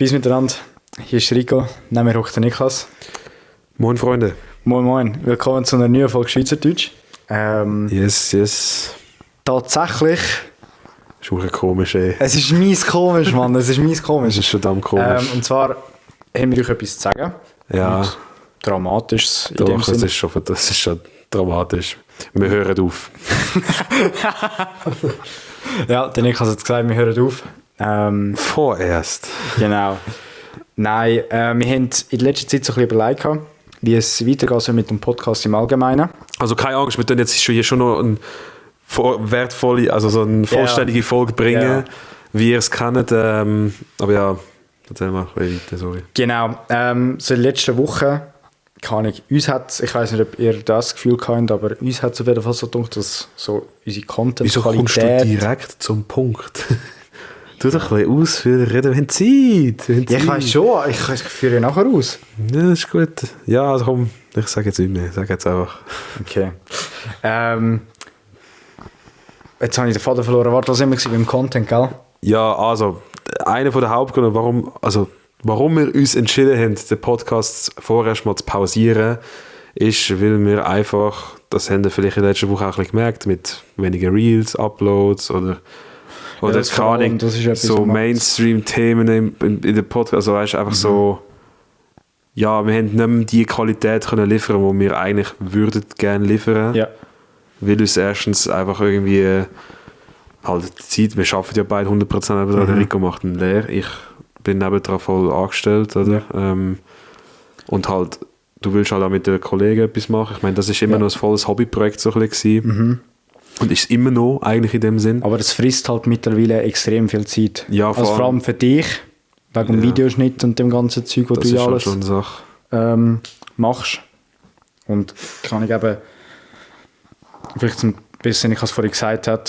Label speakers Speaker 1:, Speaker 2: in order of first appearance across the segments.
Speaker 1: Bis miteinander. Hier ist Rico, neben mir hockt der Niklas.
Speaker 2: Moin Freunde.
Speaker 1: Moin moin, willkommen zu einer neuen Folge Schweizerdeutsch.
Speaker 2: Yes.
Speaker 1: Tatsächlich...
Speaker 2: Das ist auch komisch, ey.
Speaker 1: Es ist mies komisch, Mann, es ist mies komisch.
Speaker 2: Das ist verdammt komisch.
Speaker 1: Und zwar haben wir euch etwas zu sagen.
Speaker 2: Ja.
Speaker 1: Und Dramatisches in
Speaker 2: Doch,
Speaker 1: dem Sinne.
Speaker 2: das ist schon dramatisch. Wir hören auf.
Speaker 1: Ja, der Niklas hat gesagt, wir hören auf.
Speaker 2: Vorerst.
Speaker 1: Genau. Nein, wir haben in letzter Zeit so ein bisschen überlegt, wie es weitergehen soll mit dem Podcast im Allgemeinen.
Speaker 2: Also keine Angst, wir tun jetzt hier schon noch eine wertvolle, also so eine vollständige Folge bringen, wie ihr es kennt. Aber ja, erzähl mal weiter, sorry.
Speaker 1: Genau, so in den letzten Wochen, ich weiß nicht, ob ihr das Gefühl habt, aber uns hat es auf jeden Fall so gedacht, dass so unsere Content-Qualität...
Speaker 2: Wieso kommst du direkt zum Punkt? Tu doch ein bisschen ausführen, reden, wir haben Zeit.
Speaker 1: Ja, ich weiss schon, ich führe nachher aus.
Speaker 2: Ja, das ist gut. Ja, also komm, ich sage jetzt nicht mehr, ich sage jetzt einfach.
Speaker 1: Okay. Jetzt habe ich den Faden verloren. Warte, was immer beim Content, gell?
Speaker 2: Ja, also, einer der Hauptgründe, warum wir uns entschieden haben, den Podcast vorerst mal zu pausieren, ist, weil wir einfach, das haben wir vielleicht in der letzten Woche auch ein bisschen gemerkt, mit weniger Reels, Uploads oder keine Ahnung, so Mainstream-Themen in der Podcast, also weißt du, einfach so, ja, wir haben nicht mehr die Qualität können liefern, die wir eigentlich würden gerne liefern.
Speaker 1: Ja.
Speaker 2: Weil uns erstens einfach irgendwie halt die Zeit, wir arbeiten ja beide 100%, aber der Rico macht einen Lehr, ich bin nebendran voll angestellt, oder? Ja. Und halt, du willst halt auch mit den Kollegen etwas machen. Ich meine, das ist immer noch ein volles Hobbyprojekt so ein bisschen. Und ist immer noch, eigentlich in dem Sinn.
Speaker 1: Aber es frisst halt mittlerweile extrem viel Zeit.
Speaker 2: Ja,
Speaker 1: vor allem für dich, wegen dem Videoschnitt und dem ganzen Zeug, was du ja alles
Speaker 2: schon eine Sache.
Speaker 1: Machst. Und kann ich eben, vielleicht ein bisschen, ich es vorhin gesagt habe,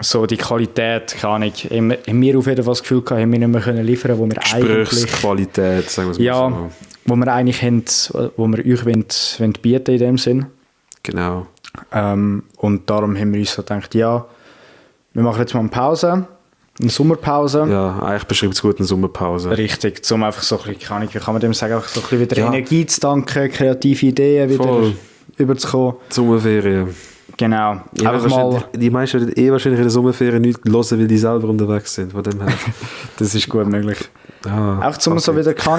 Speaker 1: so die Qualität, haben wir auf jeden Fall das Gefühl gehabt, haben wir nicht mehr können liefern, wo wir eigentlich...
Speaker 2: Qualität, sagen wir es mal
Speaker 1: ja,
Speaker 2: so.
Speaker 1: wo wir eigentlich haben, wo wir euch wollen bieten in dem Sinn.
Speaker 2: Genau.
Speaker 1: Und darum haben wir uns so gedacht, ja, wir machen jetzt mal eine Pause, eine Sommerpause.
Speaker 2: Ja, eigentlich beschreibt es gut eine Sommerpause.
Speaker 1: Richtig, um einfach so ein bisschen, wie kann man dem sagen, einfach so ein bisschen wieder Energie zu danken, kreative Ideen wieder überzukommen.
Speaker 2: Sommerferien.
Speaker 1: Genau.
Speaker 2: Die meisten werden wahrscheinlich in der Sommerferien nicht hören, weil die selber unterwegs sind. Von dem her.
Speaker 1: Das ist gut möglich. Auch zum so wieder Was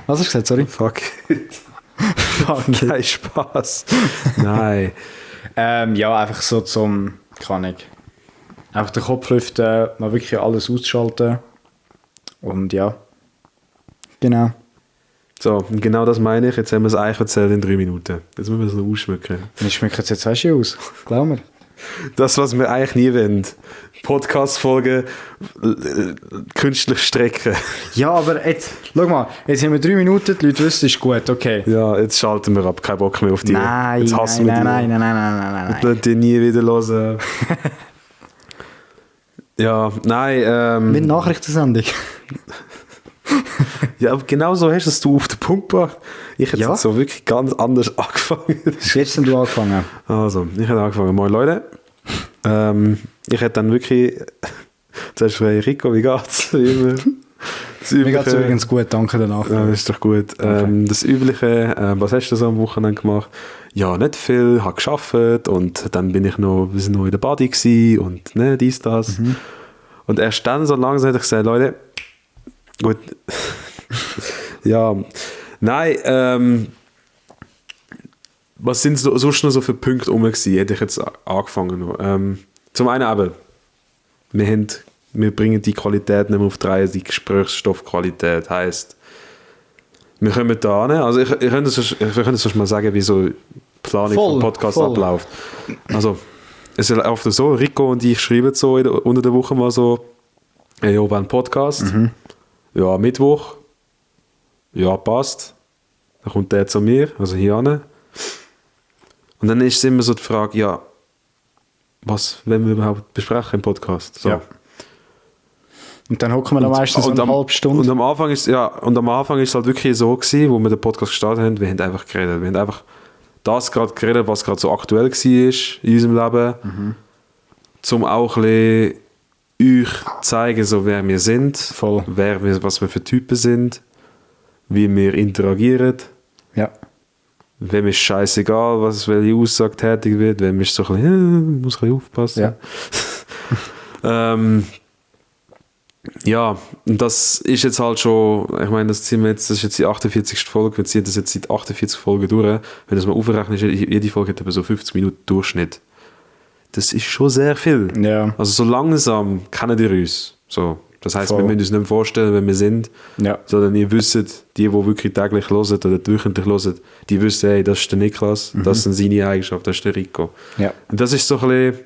Speaker 1: hast du gesagt, sorry?
Speaker 2: Fuck it. Kein Spaß. Nein.
Speaker 1: Ja, einfach so zum, einfach den Kopf lüften, mal wirklich alles ausschalten. Und ja. Genau.
Speaker 2: So, genau das meine ich. Jetzt haben wir es eigentlich erzählt in 3 Minuten. Jetzt müssen wir es noch ausschmücken.
Speaker 1: Wir schmücken es jetzt auch schon aus. Glaub mir.
Speaker 2: Das, was wir eigentlich nie wollen. Podcast-Folgen künstlich strecken.
Speaker 1: Ja, aber jetzt, schau mal, jetzt haben wir 3 Minuten, die Leute wissen, ist gut, okay.
Speaker 2: Ja, jetzt schalten wir ab, kein Bock mehr auf die.
Speaker 1: Nein,
Speaker 2: jetzt hassen wir die.
Speaker 1: Nein.
Speaker 2: Wir wollen die nie wieder hören. Ja, nein.
Speaker 1: Mit Nachrichtensendung.
Speaker 2: Ja, aber genau so hast du auf den Punkt gebracht. Ich hätte jetzt so wirklich ganz anders angefangen.
Speaker 1: Jetzt hast du angefangen.
Speaker 2: Also, ich hätte angefangen. Moin Leute. Ich hätte dann wirklich... Zuerst frage Rico, wie geht's? Mir
Speaker 1: geht's übrigens gut, danke danach.
Speaker 2: Ja, das ist doch gut. Okay. Das Übliche, was hast du so am Wochenende gemacht? Ja, nicht viel, habe gearbeitet und dann wir sind noch in der Body gewesen und ne, dies, das. Und erst dann so langsam hätte ich gesagt, Leute, gut, ja, nein, was sind sonst noch so für Punkte rum gewesen, hätte ich jetzt angefangen noch. Zum einen aber, wir bringen die Qualität nicht mehr auf 3, die Gesprächsstoffqualität, heisst, wir kommen da hin, also ich könnte sonst mal sagen, wie so die Planung vom Podcast abläuft. Also, es läuft so, Rico und ich schreiben so unter der Woche mal so, hey, ja, ein Podcast, ja, Mittwoch, ja, passt, dann kommt der zu mir, also hier hin. Und dann ist es immer so die Frage, ja, was wollen wir überhaupt besprechen im Podcast? So. Ja.
Speaker 1: Und dann hocken wir dann meistens so eine halbe Stunde.
Speaker 2: Und am Anfang ist es halt wirklich so gewesen, wo wir den Podcast gestartet haben, wir haben einfach geredet. Wir haben einfach das gerade geredet, was gerade so aktuell war in unserem Leben, um auch ein bisschen euch zeigen, so, wer wir sind,
Speaker 1: Voll.
Speaker 2: Was wir für Typen sind, wie wir interagieren.
Speaker 1: Ja.
Speaker 2: Wem ist scheißegal, welche Aussage tätig wird, wem ist so ein bisschen, muss ein bisschen aufpassen.
Speaker 1: Ja.
Speaker 2: Ja, und das ist jetzt halt schon, ich meine, das ist jetzt die 48. Folge, wir ziehen das jetzt seit 48 Folgen durch. Wenn das mal aufrechnet, jede Folge hat etwa so 50 Minuten Durchschnitt. Das ist schon sehr viel.
Speaker 1: Ja.
Speaker 2: Also so langsam kennen ihr uns. So. Das heisst, wir müssen uns nicht vorstellen, wer wir sind,
Speaker 1: Ja.
Speaker 2: sondern ihr wisst, die wirklich täglich hören oder wöchentlich hören, die wissen, hey, das ist der Niklas, das sind seine Eigenschaften, das ist der Rico.
Speaker 1: Ja.
Speaker 2: Und das ist so ein bisschen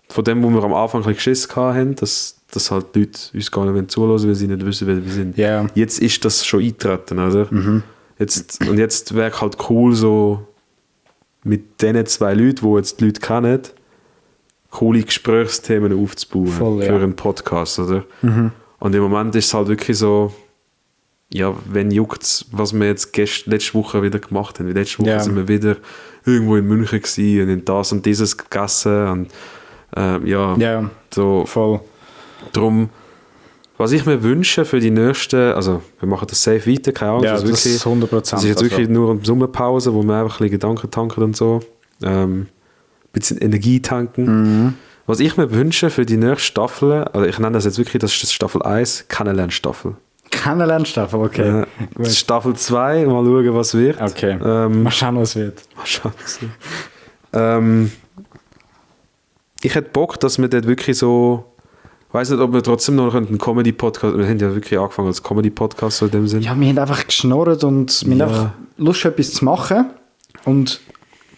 Speaker 2: von dem, wo wir am Anfang ein bisschen Schiss hatten, dass halt die Leute uns gar nicht zuhören, weil sie nicht wissen, wer wir sind.
Speaker 1: Ja.
Speaker 2: Jetzt ist das schon eingetreten, oder? Jetzt wäre halt cool, so mit diesen 2 Leuten, die jetzt die Leute kennen, coole Gesprächsthemen aufzubauen
Speaker 1: Voll,
Speaker 2: für
Speaker 1: ja.
Speaker 2: einen Podcast, oder? Und im Moment ist es halt wirklich so, ja, wenn juckt was wir jetzt letzte Woche wieder gemacht haben. Letzte Woche sind wir wieder irgendwo in München gewesen und in das und dieses gegessen und
Speaker 1: Ja.
Speaker 2: so.
Speaker 1: Voll.
Speaker 2: Drum, was ich mir wünsche für die nächsten, also wir machen das safe weiter, keine Angst.
Speaker 1: Ja,
Speaker 2: also
Speaker 1: das ist 100%.
Speaker 2: Das ist jetzt wirklich nur eine Sommerpause, wo wir einfach ein bisschen Gedanken tanken und so. Ein bisschen Energie tanken. Was ich mir wünsche für die nächste Staffel, also ich nenne das jetzt wirklich, das ist Staffel 1, Kennenlernstaffel.
Speaker 1: Kennenlernstaffel, okay. Gut.
Speaker 2: Staffel 2, mal schauen, was wird.
Speaker 1: Okay. Mal schauen, was wird.
Speaker 2: Mal schauen, was wird. Ich hätte Bock, dass wir dort wirklich so, ich weiss nicht, ob wir trotzdem noch einen Comedy-Podcast, wir haben ja wirklich angefangen als Comedy-Podcast so in dem Sinn.
Speaker 1: Ja, wir haben einfach geschnurrt und wir haben einfach Lust, etwas zu machen. Und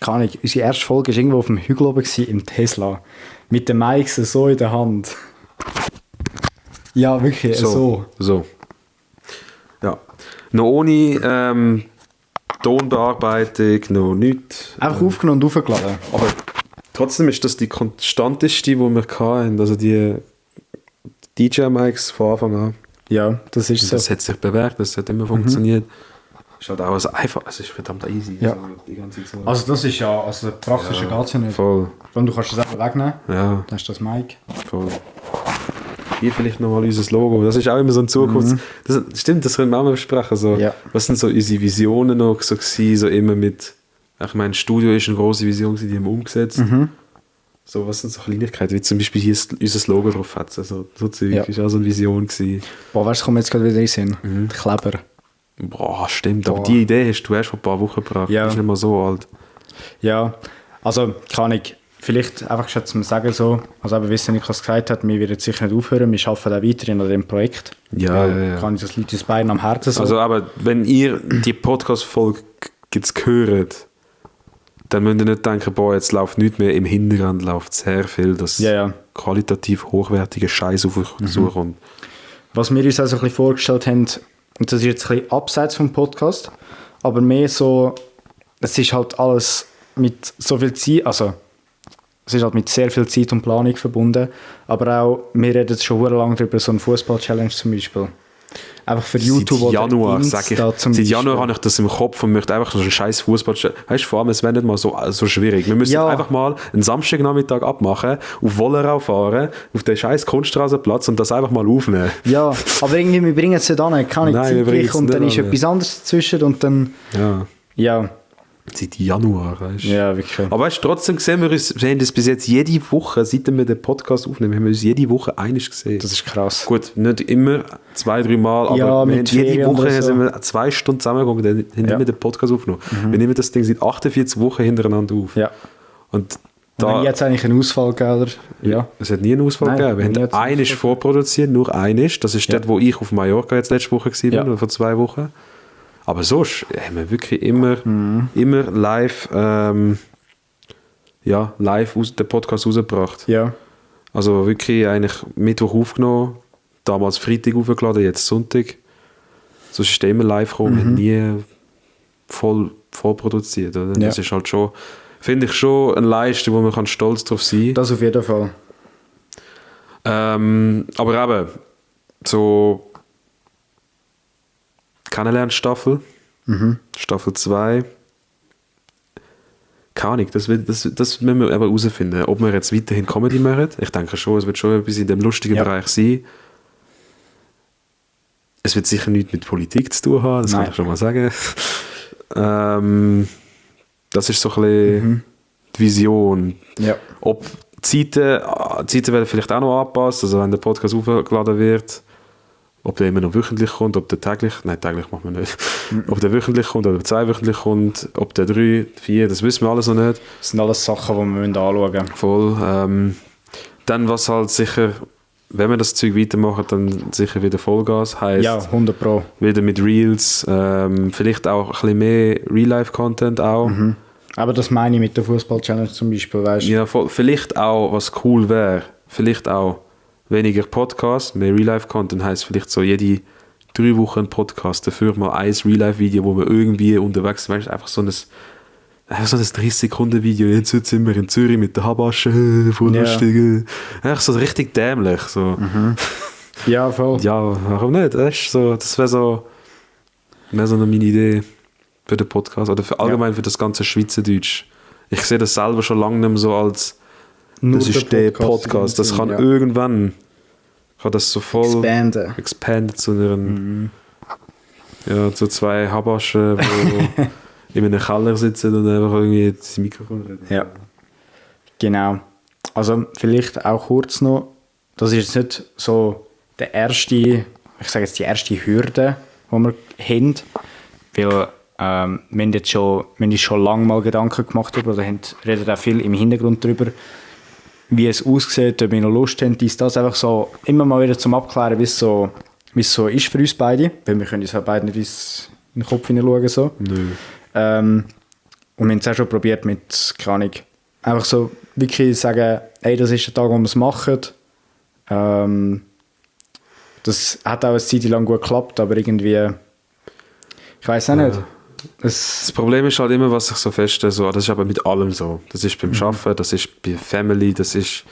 Speaker 1: keine Ahnung, unsere erste Folge war irgendwo auf dem Hügel oben gewesen, im Tesla. Mit den Mics so in der Hand. Ja, wirklich, so.
Speaker 2: Ja. Noch ohne Tonbearbeitung, noch nichts.
Speaker 1: Einfach aufgenommen und aufgeladen.
Speaker 2: Aber trotzdem ist das die konstanteste, die wir hatten. Also die DJ-Mics von Anfang an.
Speaker 1: Ja, das ist so.
Speaker 2: Das hat sich bewährt, das hat immer funktioniert. Ist halt auch einfach, es ist verdammt easy.
Speaker 1: Ja.
Speaker 2: Also die ganze Zeit so.
Speaker 1: Also das ist ja, also praktischer geht es ja nicht.
Speaker 2: Voll.
Speaker 1: Und du kannst es einfach wegnehmen,
Speaker 2: Ja,
Speaker 1: dann hast du das Mic.
Speaker 2: voll. Hier vielleicht nochmal unser Logo. Das ist auch immer so ein Zukunft. Das, stimmt, das können wir auch mal besprechen. So.
Speaker 1: Ja.
Speaker 2: Was sind so unsere Visionen noch so gewesen, so immer mit, ich meine, Studio ist eine grosse Vision gewesen, die haben wir umgesetzt. So, was sind so Kleinigkeiten, wie zum Beispiel hier unser Logo drauf hat. Also, so Zeug ist auch so eine Vision gewesen.
Speaker 1: Boah, weißt du, kommt jetzt gerade wieder in den Sinn. Kleber.
Speaker 2: Boah, stimmt.
Speaker 1: Boah.
Speaker 2: Aber die Idee hast du erst vor ein paar Wochen gebracht.
Speaker 1: Ja.
Speaker 2: Die ist nicht mal so alt.
Speaker 1: Ja, also kann ich vielleicht einfach schon zu sagen so, also eben, wie es Niklas gesagt hat, wir werden sicher nicht aufhören, wir arbeiten auch weiterhin an dem Projekt.
Speaker 2: Ja.
Speaker 1: Kann ich das Leute uns beiden am Herzen so.
Speaker 2: Also, aber wenn ihr die Podcast-Folge jetzt hört, dann müsst ihr nicht denken, boah, jetzt läuft nichts mehr, im Hintergrund läuft sehr viel, dass qualitativ hochwertige Scheiß auf euch zukommt.
Speaker 1: Was wir uns also ein bisschen vorgestellt haben, und das ist jetzt ein bisschen abseits vom Podcast, aber mehr so, es ist halt alles mit so viel Zeit, also es ist halt mit sehr viel Zeit und Planung verbunden, aber auch, wir reden schon sehr lange darüber, so eine Fußball-Challenge zum Beispiel. Einfach für YouTube
Speaker 2: Seit Januar,
Speaker 1: oder
Speaker 2: sag ich.
Speaker 1: Insta zum
Speaker 2: Seit Januar
Speaker 1: Beispiel.
Speaker 2: habe ich das im Kopf und möchte einfach so einen scheiß Fußball. Weißt du, vor allem, es wäre nicht mal so schwierig. Wir müssen einfach mal einen Samstagnachmittag abmachen, auf Wollerau fahren, auf den scheiß Kunststraßenplatz und das einfach mal aufnehmen.
Speaker 1: Ja, aber irgendwie, wir bringen es nicht an, kann ich
Speaker 2: Nein, wir bringen
Speaker 1: zeitlich
Speaker 2: es
Speaker 1: und dann
Speaker 2: nicht
Speaker 1: ist
Speaker 2: an.
Speaker 1: etwas anderes dazwischen und dann, ja,
Speaker 2: Seit Januar, weißt du.
Speaker 1: ja, wirklich.
Speaker 2: Aber weißt du, trotzdem sehen wir uns, wir haben das bis jetzt jede Woche, seit wir den Podcast aufnehmen, haben wir uns jede Woche einiges gesehen.
Speaker 1: Das ist krass.
Speaker 2: Gut, nicht immer, 2-3 Mal, aber
Speaker 1: Ja,
Speaker 2: wir haben
Speaker 1: mit
Speaker 2: jede
Speaker 1: Ferien
Speaker 2: Woche
Speaker 1: oder so.
Speaker 2: sind wir 2 Stunden zusammengegangen und dann haben wir den Podcast aufgenommen. Wir nehmen das Ding seit 48 Wochen hintereinander auf.
Speaker 1: Ja.
Speaker 2: Und
Speaker 1: Wenn
Speaker 2: da,
Speaker 1: jetzt eigentlich einen Ausfall gegeben, oder? Ja.
Speaker 2: es hat nie einen Ausfall
Speaker 1: Nein,
Speaker 2: gegeben. Wir
Speaker 1: nie
Speaker 2: haben
Speaker 1: hat's einen
Speaker 2: einiges
Speaker 1: Ausfall
Speaker 2: vorproduziert, nur einiges. Das ist dort, wo ich auf Mallorca jetzt letzte Woche war, oder vor 2 Wochen. Aber sonst haben wir wirklich immer live, live den Podcast rausgebracht.
Speaker 1: Ja.
Speaker 2: Also wirklich eigentlich Mittwoch aufgenommen, damals Freitag aufgeladen, jetzt Sonntag. Sonst ist der immer live gekommen, wir haben nie voll produziert. Oder?
Speaker 1: Ja.
Speaker 2: Das ist halt schon, finde ich schon eine Leistung, wo man stolz drauf sein kann.
Speaker 1: Das auf jeden Fall.
Speaker 2: Aber eben, so Kennenlernstaffel, Staffel 2. keine Ahnung, das müssen wir aber herausfinden. Ob wir jetzt weiterhin Comedy machen, ich denke schon, es wird schon etwas in dem lustigen Bereich sein. Es wird sicher nichts mit Politik zu tun haben, das kann ich schon mal sagen. Das ist so ein bisschen die Vision.
Speaker 1: Ja.
Speaker 2: Ob die Zeiten werden vielleicht auch noch angepasst, also wenn der Podcast aufgeladen wird, ob der immer noch wöchentlich kommt, ob der täglich machen wir nicht, ob der wöchentlich kommt oder 2 wöchentlich kommt, ob der 3, 4, das wissen wir alles noch nicht.
Speaker 1: Das sind alles Sachen, die wir anschauen müssen.
Speaker 2: Voll. Dann was halt sicher, wenn wir das Zeug weitermachen, dann sicher wieder Vollgas, heisst
Speaker 1: Ja, 100 Pro.
Speaker 2: wieder mit Reels, vielleicht auch ein bisschen mehr Real-Life-Content auch.
Speaker 1: Aber das meine ich mit der Fußball-Challenge zum Beispiel, weißt du?
Speaker 2: Ja, voll. Vielleicht auch, was cool wäre, vielleicht auch weniger Podcast, mehr Real-Life-Content, heisst vielleicht so jede 3 Wochen ein Podcast, dafür mal ein Real-Life-Video, wo wir irgendwie unterwegs sind, weißt du, einfach so ein 30-Sekunden-Video, jetzt sind wir in Zürich mit der Habasche, voll lustig, einfach so richtig dämlich, so.
Speaker 1: Ja, voll.
Speaker 2: Ja, warum nicht, das wäre so eine meine Idee für den Podcast, oder für allgemein für das ganze Schweizerdeutsch. Ich sehe das selber schon lange nicht mehr so als
Speaker 1: Nur
Speaker 2: das ist der Podcast. Das kann irgendwann das so voll expanden zu einer zu 2 Habaschen, die in einem Keller sitzen und einfach irgendwie das Mikrofon reden.
Speaker 1: Ja, genau. Also vielleicht auch kurz noch, das ist jetzt nicht so die erste Hürde, die wir haben, weil wir haben jetzt schon lange mal Gedanken gemacht darüber, oder reden auch viel im Hintergrund darüber, wie es aussieht, ob wir noch Lust haben, das einfach so immer mal wieder zum Abklären, wie es so ist für uns beide, weil wir können uns halt beide nicht in den Kopf hineinschauen. So.
Speaker 2: Nö.
Speaker 1: Und wir haben es auch schon probiert mit, keine Ahnung, einfach so wirklich sagen, ey, das ist der Tag, wo wir es machen. Das hat auch eine Zeit lang gut geklappt, aber irgendwie, ich weiß auch nicht.
Speaker 2: Das Problem ist halt immer, was ich so feststelle, so, das ist aber mit allem so. Das ist beim Arbeiten, das ist bei Family, das ist...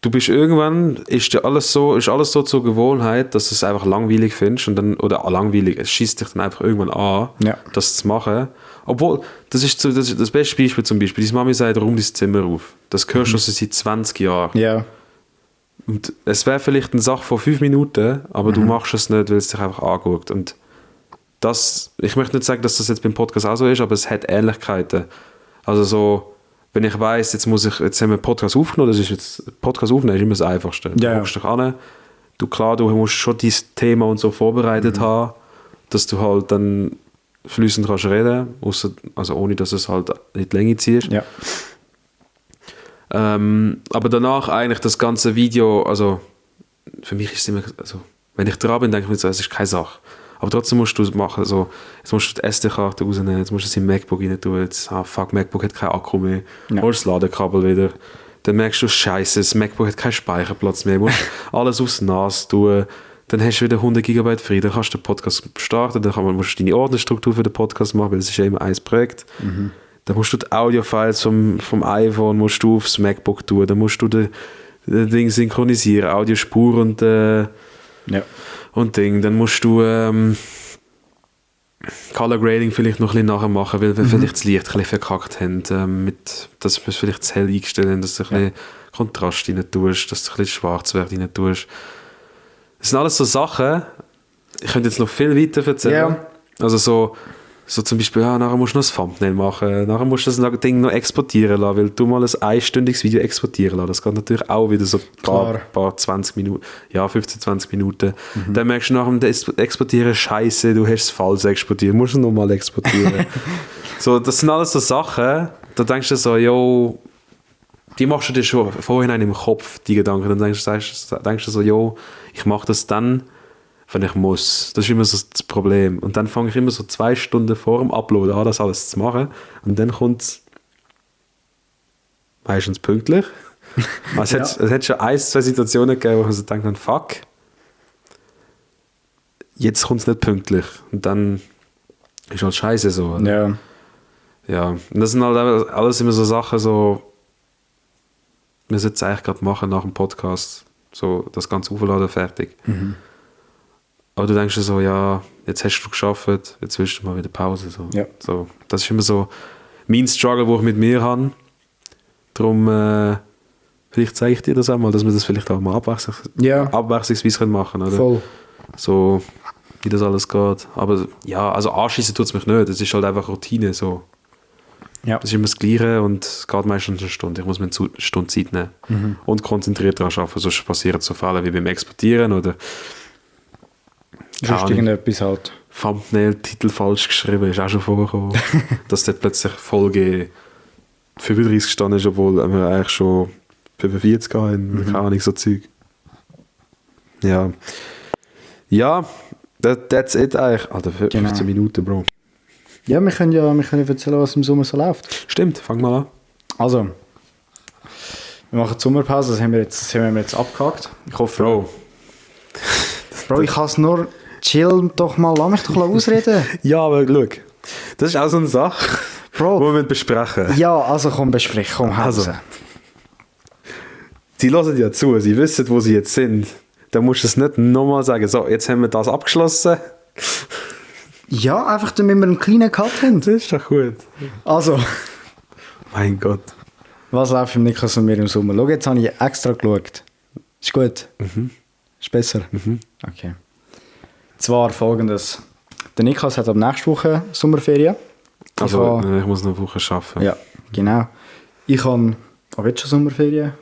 Speaker 2: Du bist irgendwann, ist alles so zur Gewohnheit, dass du es einfach langweilig findest und dann, oder langweilig, es schießt dich dann einfach irgendwann an, das zu machen. Obwohl, das ist das beste Beispiel zum Beispiel, deine Mami sagt, räum dein Zimmer auf. Das hörst du seit 20 Jahren.
Speaker 1: Ja.
Speaker 2: Und es wäre vielleicht eine Sache von 5 Minuten, aber du machst es nicht, weil es dich einfach anguckt. Und das, ich möchte nicht sagen, dass das jetzt beim Podcast auch so ist, aber es hat Ähnlichkeiten. Also so, wenn ich weiss, jetzt haben wir einen Podcast aufgenommen, Podcast aufnehmen ist immer das Einfachste. Du guckst dich an, du musst schon dein Thema und so vorbereitet haben, dass du halt dann fließend kannst reden, also ohne, dass es halt in die Länge ziehst.
Speaker 1: Ja.
Speaker 2: Aber danach eigentlich das ganze Video, also für mich ist es immer, also wenn ich dran bin, denke ich mir so, es ist keine Sache. Aber trotzdem musst du es machen, so, jetzt musst du die SD-Karte rausnehmen, jetzt musst du es in MacBook rein tun, jetzt, MacBook hat keinen Akku mehr, holst das Ladekabel wieder, dann merkst du, Scheiße, das MacBook hat keinen Speicherplatz mehr, du musst alles aufs NAS tun, dann hast du wieder 100 GB frei, dann kannst du den Podcast starten, dann musst du deine Ordnerstruktur für den Podcast machen, weil es ist ja immer ein Projekt. Dann musst du die Audio-Files vom iPhone musst du aufs MacBook tun, dann musst du das Ding synchronisieren, Audiospur und und Ding. Dann musst du Color Grading vielleicht noch ein bisschen nachher machen, weil wir vielleicht das Licht ein bisschen verkackt haben, dass wir vielleicht zu hell eingestellt haben, dass du ein bisschen Kontrast rein tust, dass du ein bisschen Schwarzwert rein tust. Das sind alles so Sachen, ich könnte jetzt noch viel weiter erzählen.
Speaker 1: Yeah.
Speaker 2: Also so zum Beispiel, nachher musst du noch ein Thumbnail machen, nachher musst du das Ding noch exportieren lassen, weil du mal ein einstündiges Video exportieren lassen. Das geht natürlich auch wieder so ein paar 20 Minuten, 15, 20 Minuten. Dann merkst du nach dem Exportieren, Scheiße, du hast es falsch exportiert, musst du nochmal exportieren. So, das sind alles so Sachen, da denkst du so, yo, die machst du dir schon vorhin im Kopf, die Gedanken, dann denkst du so, yo, ich mache das dann, wenn ich muss. Das ist immer so das Problem. Und dann fange ich immer so 2 Stunden vor dem Upload an, das alles zu machen. Und dann kommt es meistens pünktlich. Also es hat schon 1-2 Situationen gegeben, wo ich so denke, fuck, jetzt kommt es nicht pünktlich. Und dann ist halt scheiße so. Oder? Ja. Und das sind halt alles immer so Sachen, so wir sollten es eigentlich gerade machen nach dem Podcast. So das ganze Aufladen fertig. Aber du denkst dir so, ja, jetzt hast du geschafft, jetzt willst du mal wieder Pause. So.
Speaker 1: Ja.
Speaker 2: So, das ist immer so, mein Struggle, den ich mit mir habe. Darum, vielleicht zeige ich dir das auch mal, dass wir das vielleicht auch mal abwechslungsweise machen können, oder?
Speaker 1: Voll.
Speaker 2: So, wie das alles geht. Aber ja, also anschießen tut es mich nicht. Es ist halt einfach Routine. So.
Speaker 1: Ja.
Speaker 2: Das ist immer das Gleiche und es geht meistens eine Stunde. Ich muss mir eine Stunde Zeit nehmen und konzentriert daran arbeiten. Sonst passieren so Fälle wie beim Exportieren oder
Speaker 1: Sonst irgendetwas halt.
Speaker 2: Thumbnail-Titel falsch geschrieben, ist auch schon vorgekommen. Dass dort plötzlich Folge 35 gestanden ist, obwohl wir eigentlich schon 45 haben. Keine Ahnung, so Zeug. Ja. Ja, that's it eigentlich. Alter, 15 Minuten, Bro.
Speaker 1: Ja, wir können erzählen, was im Sommer so läuft.
Speaker 2: Stimmt, fang mal an.
Speaker 1: Also, wir machen die Sommerpause, das haben wir jetzt abgehakt. Ich hoffe, Bro, ich kann es nur chill doch mal, lass mich doch ausreden.
Speaker 2: Ja, aber schau, das ist auch so eine Sache,
Speaker 1: Bro,
Speaker 2: die wir besprechen.
Speaker 1: Ja, also komm, besprich, komm,
Speaker 2: Also, die hören ja zu, sie wissen, wo sie jetzt sind. Dann musst du es nicht nochmal sagen, so, jetzt haben wir das abgeschlossen.
Speaker 1: Ja, einfach damit wir einen kleinen Cut haben.
Speaker 2: Das ist doch gut.
Speaker 1: Also,
Speaker 2: Mein Gott.
Speaker 1: was läuft für Niklas und mir im Sommer? Schau, jetzt habe ich extra geschaut. Ist gut? Ist besser? Okay. Zwar folgendes. Der Niklas hat ab nächste Woche Sommerferien.
Speaker 2: Also, ich muss noch eine Woche arbeiten.
Speaker 1: Ja, genau. Ich habe ab jetzt schon Sommerferien.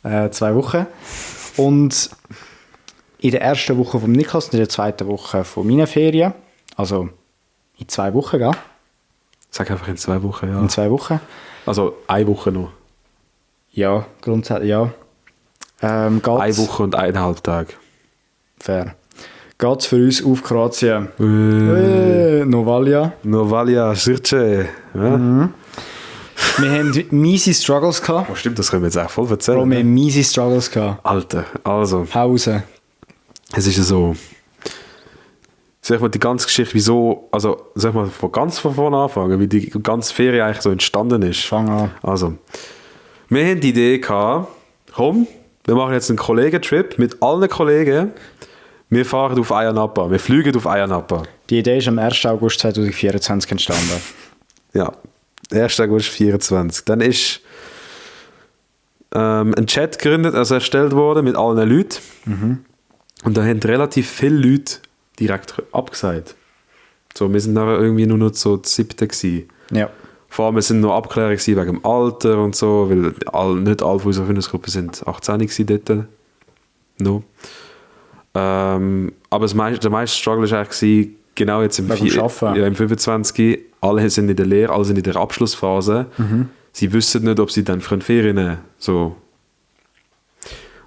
Speaker 1: 2 Wochen. Und in der ersten Woche von Niklas und in der zweiten Woche von meinen Ferien, also in 2 Wochen, gell?
Speaker 2: Sag einfach in 2 Wochen, ja.
Speaker 1: In 2 Wochen.
Speaker 2: Also 1 Woche noch.
Speaker 1: Ja, grundsätzlich, ja. Geht's,
Speaker 2: 1 Woche und 1,5 Tage.
Speaker 1: Fair. Geht es für uns auf Kroatien? Novalja.
Speaker 2: Novalja, Sirce. Ja.
Speaker 1: Wir haben miese Struggles gehabt.
Speaker 2: Oh, stimmt, das können wir jetzt auch voll erzählen.
Speaker 1: Bro, wir haben miese Struggles gehabt.
Speaker 2: Alter, also,
Speaker 1: Hause.
Speaker 2: es ist ja so. Sag mal, die ganze Geschichte, wieso, also, sag mal, von vorne anfangen, wie die ganze Ferie eigentlich so entstanden ist.
Speaker 1: Fang an.
Speaker 2: Also, wir haben die Idee gehabt, komm, wir machen jetzt einen Kollegentrip mit allen Kollegen. Wir fahren auf Ayia Napa, wir fliegen auf Ayia Napa.
Speaker 1: Die Idee ist am 1. August 2024 entstanden.
Speaker 2: Ja, 1. August 2024. Dann ist ein Chat gegründet, also erstellt worden mit allen Leuten. Und da haben relativ viele Leute direkt abgesagt. So, wir sind nachher irgendwie nur noch so die 7. gewesen.
Speaker 1: Ja.
Speaker 2: Vor allem, wir sind noch Abklärungen wegen dem Alter und so, weil nicht alle von unserer Freundesgruppe sind 18 gewesen dort. No. Aber der meiste Struggle war eigentlich genau jetzt im 25. Alle sind in der Lehre, alle sind in der Abschlussphase. Sie wissen nicht, ob sie dann für eine Ferien nehmen. So.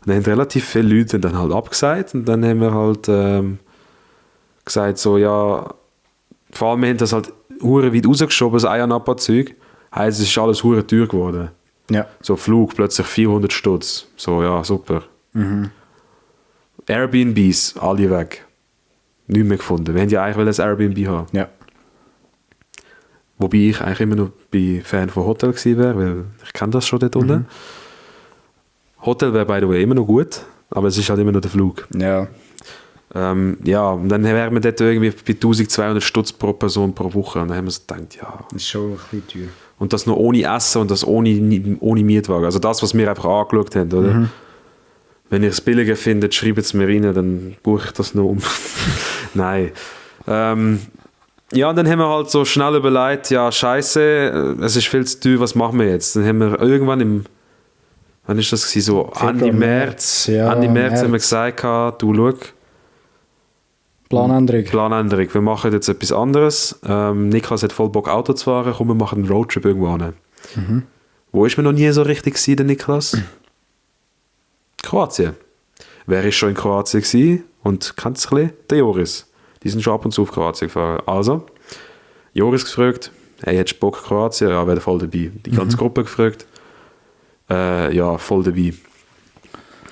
Speaker 2: Und dann haben relativ viele Leute dann halt abgesagt und dann haben wir halt gesagt so, ja, vor allem wir haben das halt hure weit rausgeschoben, das Ayia Napa-Zeug. Heisst, es ist alles hure teuer geworden.
Speaker 1: Ja.
Speaker 2: So Flug, plötzlich 400 Stutz. So, ja, super. Airbnbs, alle weg. Nicht mehr gefunden. Wir haben ja eigentlich ein Airbnb haben.
Speaker 1: Ja.
Speaker 2: Wobei ich eigentlich immer noch Fan von Hotel gewesen wäre, weil ich kenne das schon dort unten. Hotel wäre by the way immer noch gut, aber es ist halt immer noch der Flug.
Speaker 1: Ja.
Speaker 2: Ja, und dann wären wir dort irgendwie bei 1200 Stutz pro Person pro Woche. Und dann haben wir so gedacht, ja.
Speaker 1: Das ist schon ein bisschen teuer.
Speaker 2: Und das noch ohne Essen und das ohne Mietwagen. Also das, was wir einfach angeschaut haben, oder? Wenn ihr es billiger findet, schreibt es mir rein, dann buche ich das noch um. Nein. Ja, und dann haben wir halt so schnell überlegt, ja, scheiße, es ist viel zu teuer, was machen wir jetzt? Dann haben wir irgendwann wann ist das gewesen? So Ende März.
Speaker 1: Ja,
Speaker 2: Ende März haben wir gesagt, du schau. Planänderung. Wir machen jetzt etwas anderes. Niklas hat voll Bock, Auto zu fahren. Komm, wir machen einen Roadtrip irgendwo hin. Wo ist mir noch nie so richtig gewesen, der Niklas? Kroatien. Wer ist schon in Kroatien gewesen und kennt es ein bisschen? Der Joris. Die sind schon ab und zu auf Kroatien gefahren. Also, Joris gefragt, hey, hättest du Bock Kroatien? Ja, wäre voll dabei. Die ganze Gruppe gefragt. Ja, voll dabei.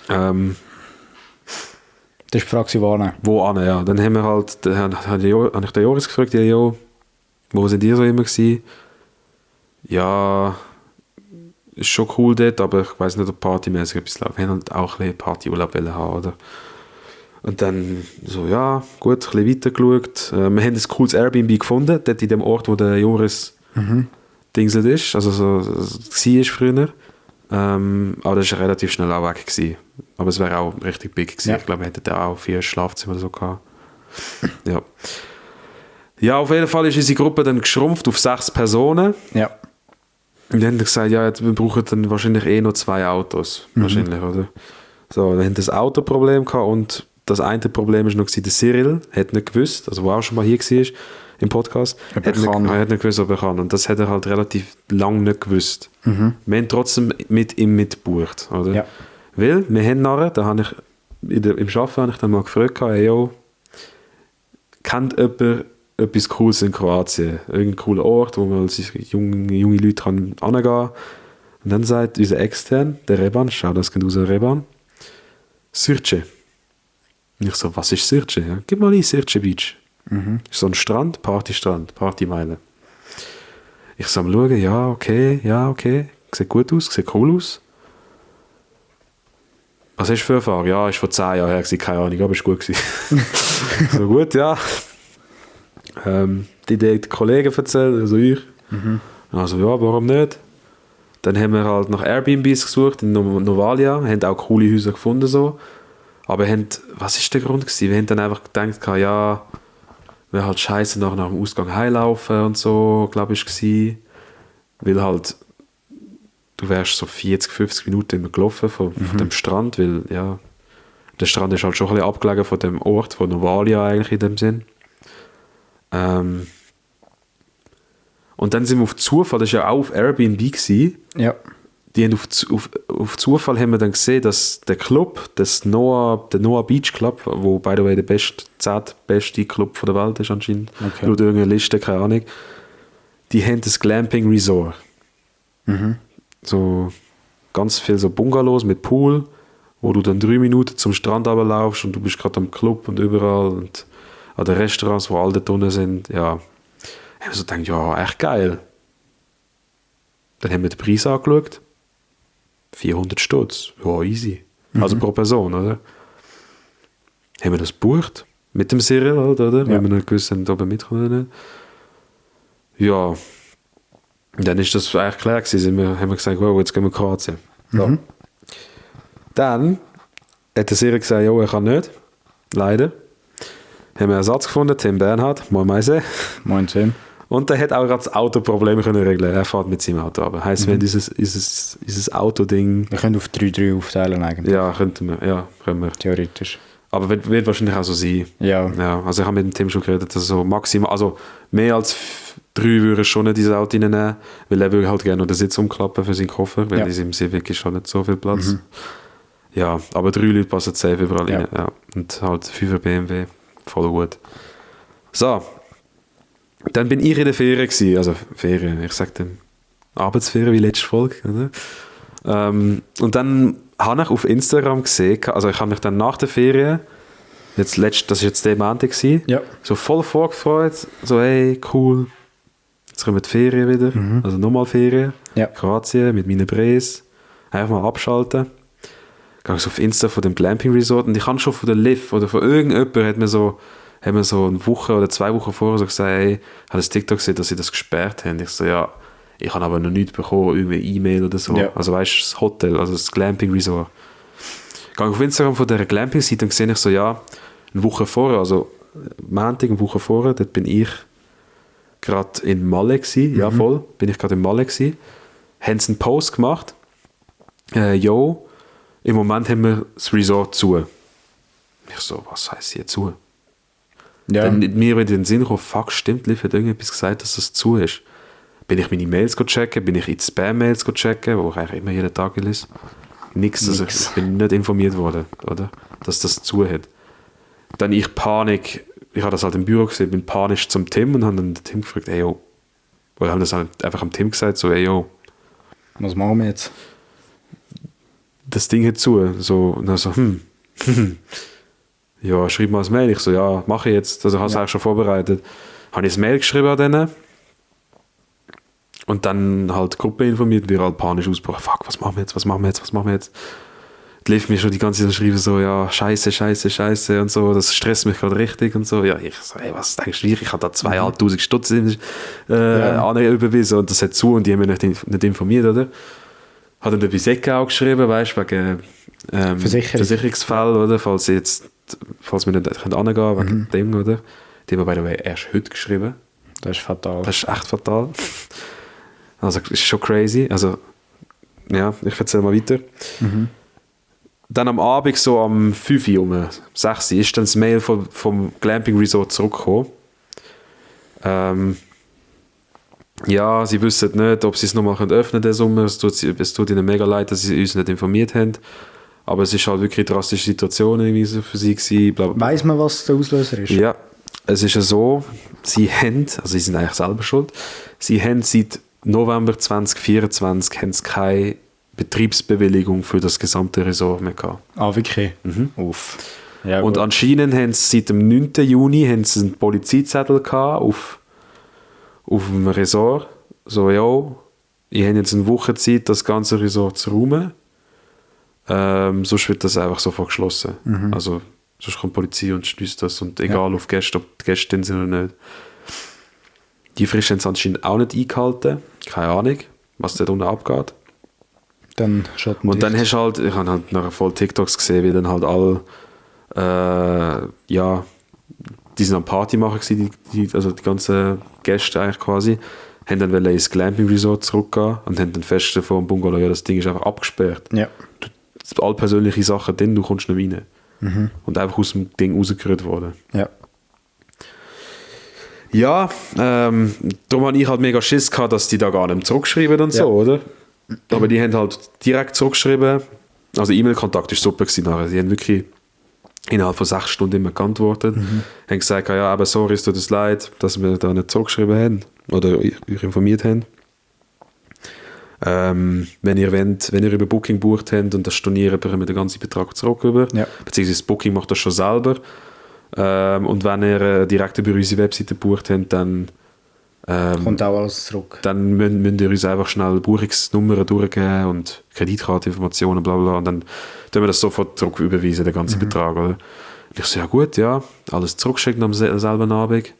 Speaker 1: Das ist die Frage,
Speaker 2: wo an, ja. Dann haben wir halt, habe ich den Joris gefragt, ja, wo sind ihr so immer gewesen? Ja, ist schon cool dort, aber ich weiß nicht, ob partymäßig etwas läuft. Wir haben halt auch ein bisschen Partyurlaub haben, oder? Und dann so, ja, gut, ein bisschen weiter geschaut. Wir haben ein cooles Airbnb gefunden, dort in dem Ort, wo der Joris dingselt ist, also so war früher. Aber das war relativ schnell auch weg gewesen. Aber es wäre auch richtig big gewesen.
Speaker 1: Ja.
Speaker 2: Ich glaube, wir hätten da auch 4 Schlafzimmer oder so gehabt. Ja. Ja, auf jeden Fall ist unsere Gruppe dann geschrumpft auf 6 Personen.
Speaker 1: Ja.
Speaker 2: Und dann haben wir gesagt, ja, wir brauchen dann wahrscheinlich noch 2 Autos. Wahrscheinlich, oder? So, wir hatten das Autoproblem gehabt und das eine Problem war noch, der Cyril hat nicht gewusst, also der auch schon mal hier war im Podcast,
Speaker 1: Ob er kann.
Speaker 2: er hat nicht gewusst, ob er kann. Und das hat er halt relativ lange nicht gewusst. Wir haben trotzdem mit ihm mitgebucht, oder?
Speaker 1: Ja.
Speaker 2: Weil, wir haben nachher, da habe ich, im Arbeiten habe ich dann mal gefragt, hey, yo, kennt jemand etwas Cooles in Kroatien? Irgendein cooler Ort, wo man als junge Leute hingehen kann. Und dann sagt unser Extern, der Reban, schau, das kennt unser Reban, Sirce. Und ich so, was ist Sirce? Ja, gib mal ein Sirce Beach. Ist so ein Strand, Partymeile. Ich so am Schauen, ja, okay. Sieht gut aus, sieht cool aus. Was hast du für Erfahrung? Ja, ist vor 10 Jahren her, keine Ahnung, aber ist gut gewesen. So gut, ja. Die Idee die Kollegen erzählt, also ich. Also ja, warum nicht? Dann haben wir halt nach Airbnbs gesucht in Novalia, haben auch coole Häuser gefunden so. Aber was ist der Grund gewesen? Wir haben dann einfach gedacht, ja, wäre halt scheiße nach dem Ausgang heimlaufen und so, glaube ich, war. Weil halt, du wärst so 40, 50 Minuten immer gelaufen von dem Strand, weil, ja, der Strand ist halt schon ein bisschen abgelegen von dem Ort, von Novalia eigentlich in dem Sinn. Und dann sind wir auf Zufall, das war ja auch auf Airbnb gewesen.
Speaker 1: Ja.
Speaker 2: Die haben auf Zufall haben wir dann gesehen, dass der Club, der Noah Beach Club, wo by the way der 10. beste Club der Welt ist anscheinend, laut irgendeiner Liste, keine Ahnung, die haben das Glamping Resort. So ganz viel so Bungalows mit Pool, wo du dann 3 Minuten zum Strand runterlaufst und du bist gerade am Club und überall und an den Restaurants, wo alle drinnen sind, ja. Ich habe so gedacht, ja, echt geil. Dann haben wir den Preis angeschaut. 400 Stutz. Ja, easy. Also pro Person, oder? Haben wir das gebucht? Mit dem Cyril, oder?
Speaker 1: Ja.
Speaker 2: Weil wir nicht gewusst haben, ob er mitkommt oder nicht. Ja. Und dann ist das eigentlich klar gewesen. Haben wir gesagt, wow, jetzt gehen wir nach Kroatien. Ja. Dann hat der Cyril gesagt, ja, er kann nicht. Leider. Haben wir einen Ersatz gefunden, Tim Bernhard, moin Meise.
Speaker 1: Moin Tim.
Speaker 2: Und er hat auch gerade das Autoproblem regeln können. Er fährt mit seinem Auto runter. Heisst, wir haben dieses Autoding...
Speaker 1: Wir können auf 3-3 aufteilen eigentlich.
Speaker 2: Ja, können wir.
Speaker 1: Theoretisch.
Speaker 2: Aber wird wahrscheinlich auch so sein.
Speaker 1: Ja.
Speaker 2: Also ich habe mit dem Tim schon geredet, dass so maximal... Also mehr als 3 würde schon in dieses Auto reinnehmen, weil er würde halt gerne noch den Sitz umklappen für seinen Koffer, weil in seinem Civic ist halt nicht so viel Platz. Ja, aber 3 Leute passen safe überall rein. Ja. Und halt 5er BMW, voll gut. So. Dann bin ich in der Ferien gewesen, also Ferien, ich sage dann Arbeitsferien wie letzte Folge, oder? Und dann habe ich auf Instagram gesehen, also ich habe mich dann nach der Ferien, das war jetzt der Montag gewesen, so voll vorgefreut, so hey, cool, jetzt kommen die Ferien wieder, also nochmal Ferien, Kroatien mit meinen Bres, einfach mal abschalten. Gehe ich so auf Insta von dem Glamping Resort und ich habe schon von der Liv oder von irgendjemandem haben wir so eine Woche oder 2 Wochen vorher so gesagt, hey, ich habe das TikTok gesehen, dass sie das gesperrt haben. Ich so, ja, ich habe aber noch nichts bekommen, irgendwie E-Mail oder so. Ja. Also weißt du, das Hotel, also das Glamping Resort. Gehe auf Instagram von dieser Glamping-Seite und sehe ich so, ja, eine Woche vorher, also Montag, eine Woche vorher, dort bin ich gerade in Malle gewesen, ja voll, bin ich gerade in Malle gewesen, haben sie einen Post gemacht, yo, im Moment haben wir das Resort zu. Ich so, was heisst hier zu? Ja. Dann mir in den Sinn gekommen, fuck, stimmt, Liv hat irgendetwas gesagt, dass das zu ist. Bin ich meine Mails checken, bin ich in die Spam-Mails checken, wo ich eigentlich immer jeden Tag lese. Nix. Also ich bin nicht informiert worden, oder? Dass das zu hat. Dann ich Panik, ich habe das halt im Büro gesehen, bin panisch zum Tim und habe dann den Tim gefragt, ey yo, oder haben das halt einfach am Tim gesagt, so ey yo.
Speaker 1: Was machen wir jetzt?
Speaker 2: Das Ding hat zu, so, und dann so, ja, schreib mal ein Mail. Ich so, ja, mache ich jetzt. Also, ich habe es eigentlich schon vorbereitet. Habe ich ein Mail geschrieben an denen. Und dann halt die Gruppe informiert, wir halt panisch ausgebrochen. Fuck, was machen wir jetzt? Die lief mir schon die ganze Zeit schreiben so, ja, scheiße und so, das stresst mich gerade richtig und so. Ja, ich so, ey, was denkst du, ich habe da 2'500 Stutz überwiesen und das hat zu und die haben mich nicht informiert, oder? Hat dann der Visecke auch geschrieben, weißt du, wegen Versicherungsfall, oder? Falls wir nicht angehen können, wegen dem, oder? Die haben by the way erst heute geschrieben.
Speaker 1: Das ist fatal.
Speaker 2: Das ist echt fatal. Also, ist schon crazy. Also, ja, ich erzähle mal weiter. Dann am Abend, so am 5 Uhr, um 6 Uhr, ist dann das Mail vom Glamping Resort zurückgekommen. Ja, sie wissen nicht, ob sie es nochmal öffnen können, den Sommer. Es tut ihnen mega leid, dass sie uns nicht informiert haben. Aber es ist halt wirklich eine drastische Situation irgendwie so für sie gewesen. Blablabla.
Speaker 1: Weiss man, was der Auslöser ist?
Speaker 2: Ja, es ist ja so, sie sind eigentlich selber schuld, sie haben seit November 2024 haben sie keine Betriebsbewilligung für das gesamte Resort mehr gehabt.
Speaker 1: Ah, wirklich? Uff. Ja,
Speaker 2: und
Speaker 1: gut.
Speaker 2: anscheinend haben sie seit dem 9. Juni haben sie einen Polizeizettel gehabt auf dem Resort. So, ja, ich habe jetzt eine Woche Zeit, das ganze Resort zu räumen. Sonst wird das einfach sofort geschlossen. Also, sonst kommt die Polizei und schließt das. Und egal, ob die Gäste drin sind oder nicht. Die Frist haben sie anscheinend auch nicht eingehalten. Keine Ahnung, was dort unten abgeht.
Speaker 1: Dann schaut man
Speaker 2: und dann hast du halt, ich habe halt nachher voll TikToks gesehen, wie dann halt alle, die sind am Party machen gewesen, also die ganzen Gäste eigentlich quasi, haben dann ins Glamping Resort zurückgehen und haben dann fest vor dem Bungalow, ja, das Ding ist einfach abgesperrt.
Speaker 1: Ja.
Speaker 2: All persönliche Sachen drin, du kommst nicht rein. Und einfach aus dem Ding rausgerührt worden.
Speaker 1: Ja.
Speaker 2: Ja, darum habe ich halt mega Schiss gehabt, dass die da gar nicht zurückschreiben und so, oder? Aber die haben halt direkt zurückgeschrieben. Also E-Mail-Kontakt war super gewesen nachher. Die haben wirklich innerhalb von 6 Stunden immer geantwortet. Haben gesagt, ja, aber sorry, es tut uns leid, dass wir da nicht zurückgeschrieben haben oder euch informiert haben. Wenn ihr über Booking bucht habt und das storniert, bekommt ihr den ganzen Betrag zurück über. Ja. Beziehungsweise das Booking macht das schon selber. Und wenn ihr direkt über unsere Webseite bucht habt, dann
Speaker 1: kommt auch alles zurück.
Speaker 2: Dann müsst ihr uns einfach schnell Buchungsnummern durchgeben und Kreditkarteninformationen, bla bla, und dann tun wir das sofort zurück überweisen, den ganzen Betrag. Oder? Und ich so, ja gut, ja, alles zurückgeschickt am selben Abend.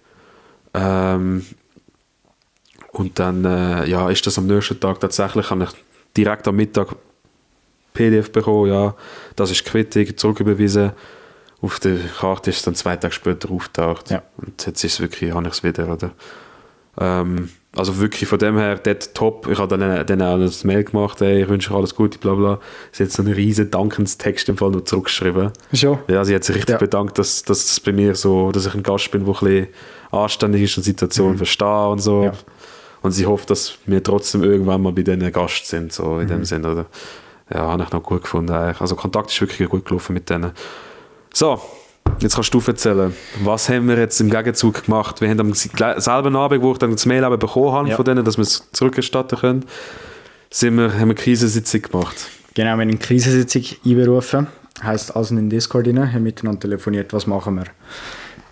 Speaker 2: Und dann ist das am nächsten Tag tatsächlich, habe ich direkt am Mittag PDF bekommen, ja, das ist die Quittung, zurücküberwiesen. Auf der Karte ist es dann 2 Tage später aufgetaucht. Ja. Und jetzt ist es wirklich, habe ich es wieder, oder? Also wirklich von dem her, dort top. Ich habe dann auch ein Mail gemacht, ey, ich wünsche euch alles Gute, bla bla. Sie hat so einen riesen Dankenstext im Fall noch zurückgeschrieben.
Speaker 1: Schon?
Speaker 2: Ja, sie hat sich richtig bedankt, dass das bei mir so, dass ich ein Gast bin, der ein bisschen anständig ist und die Situation verstehe und so. Ja. Und sie hofft, dass wir trotzdem irgendwann mal bei denen Gast sind, so in dem Sinn, oder? Ja, habe ich noch gut gefunden. Also Kontakt ist wirklich gut gelaufen mit denen. So, jetzt kannst du erzählen, was haben wir jetzt im Gegenzug gemacht? Wir haben am selben Abend, wo ich dann das Mail bekommen habe von denen, dass wir es zurückerstatten können, haben wir eine Krisensitzung gemacht.
Speaker 1: Genau, wir haben eine Krisensitzung einberufen. Heisst, also in den Discord rein, haben miteinander telefoniert, was machen wir?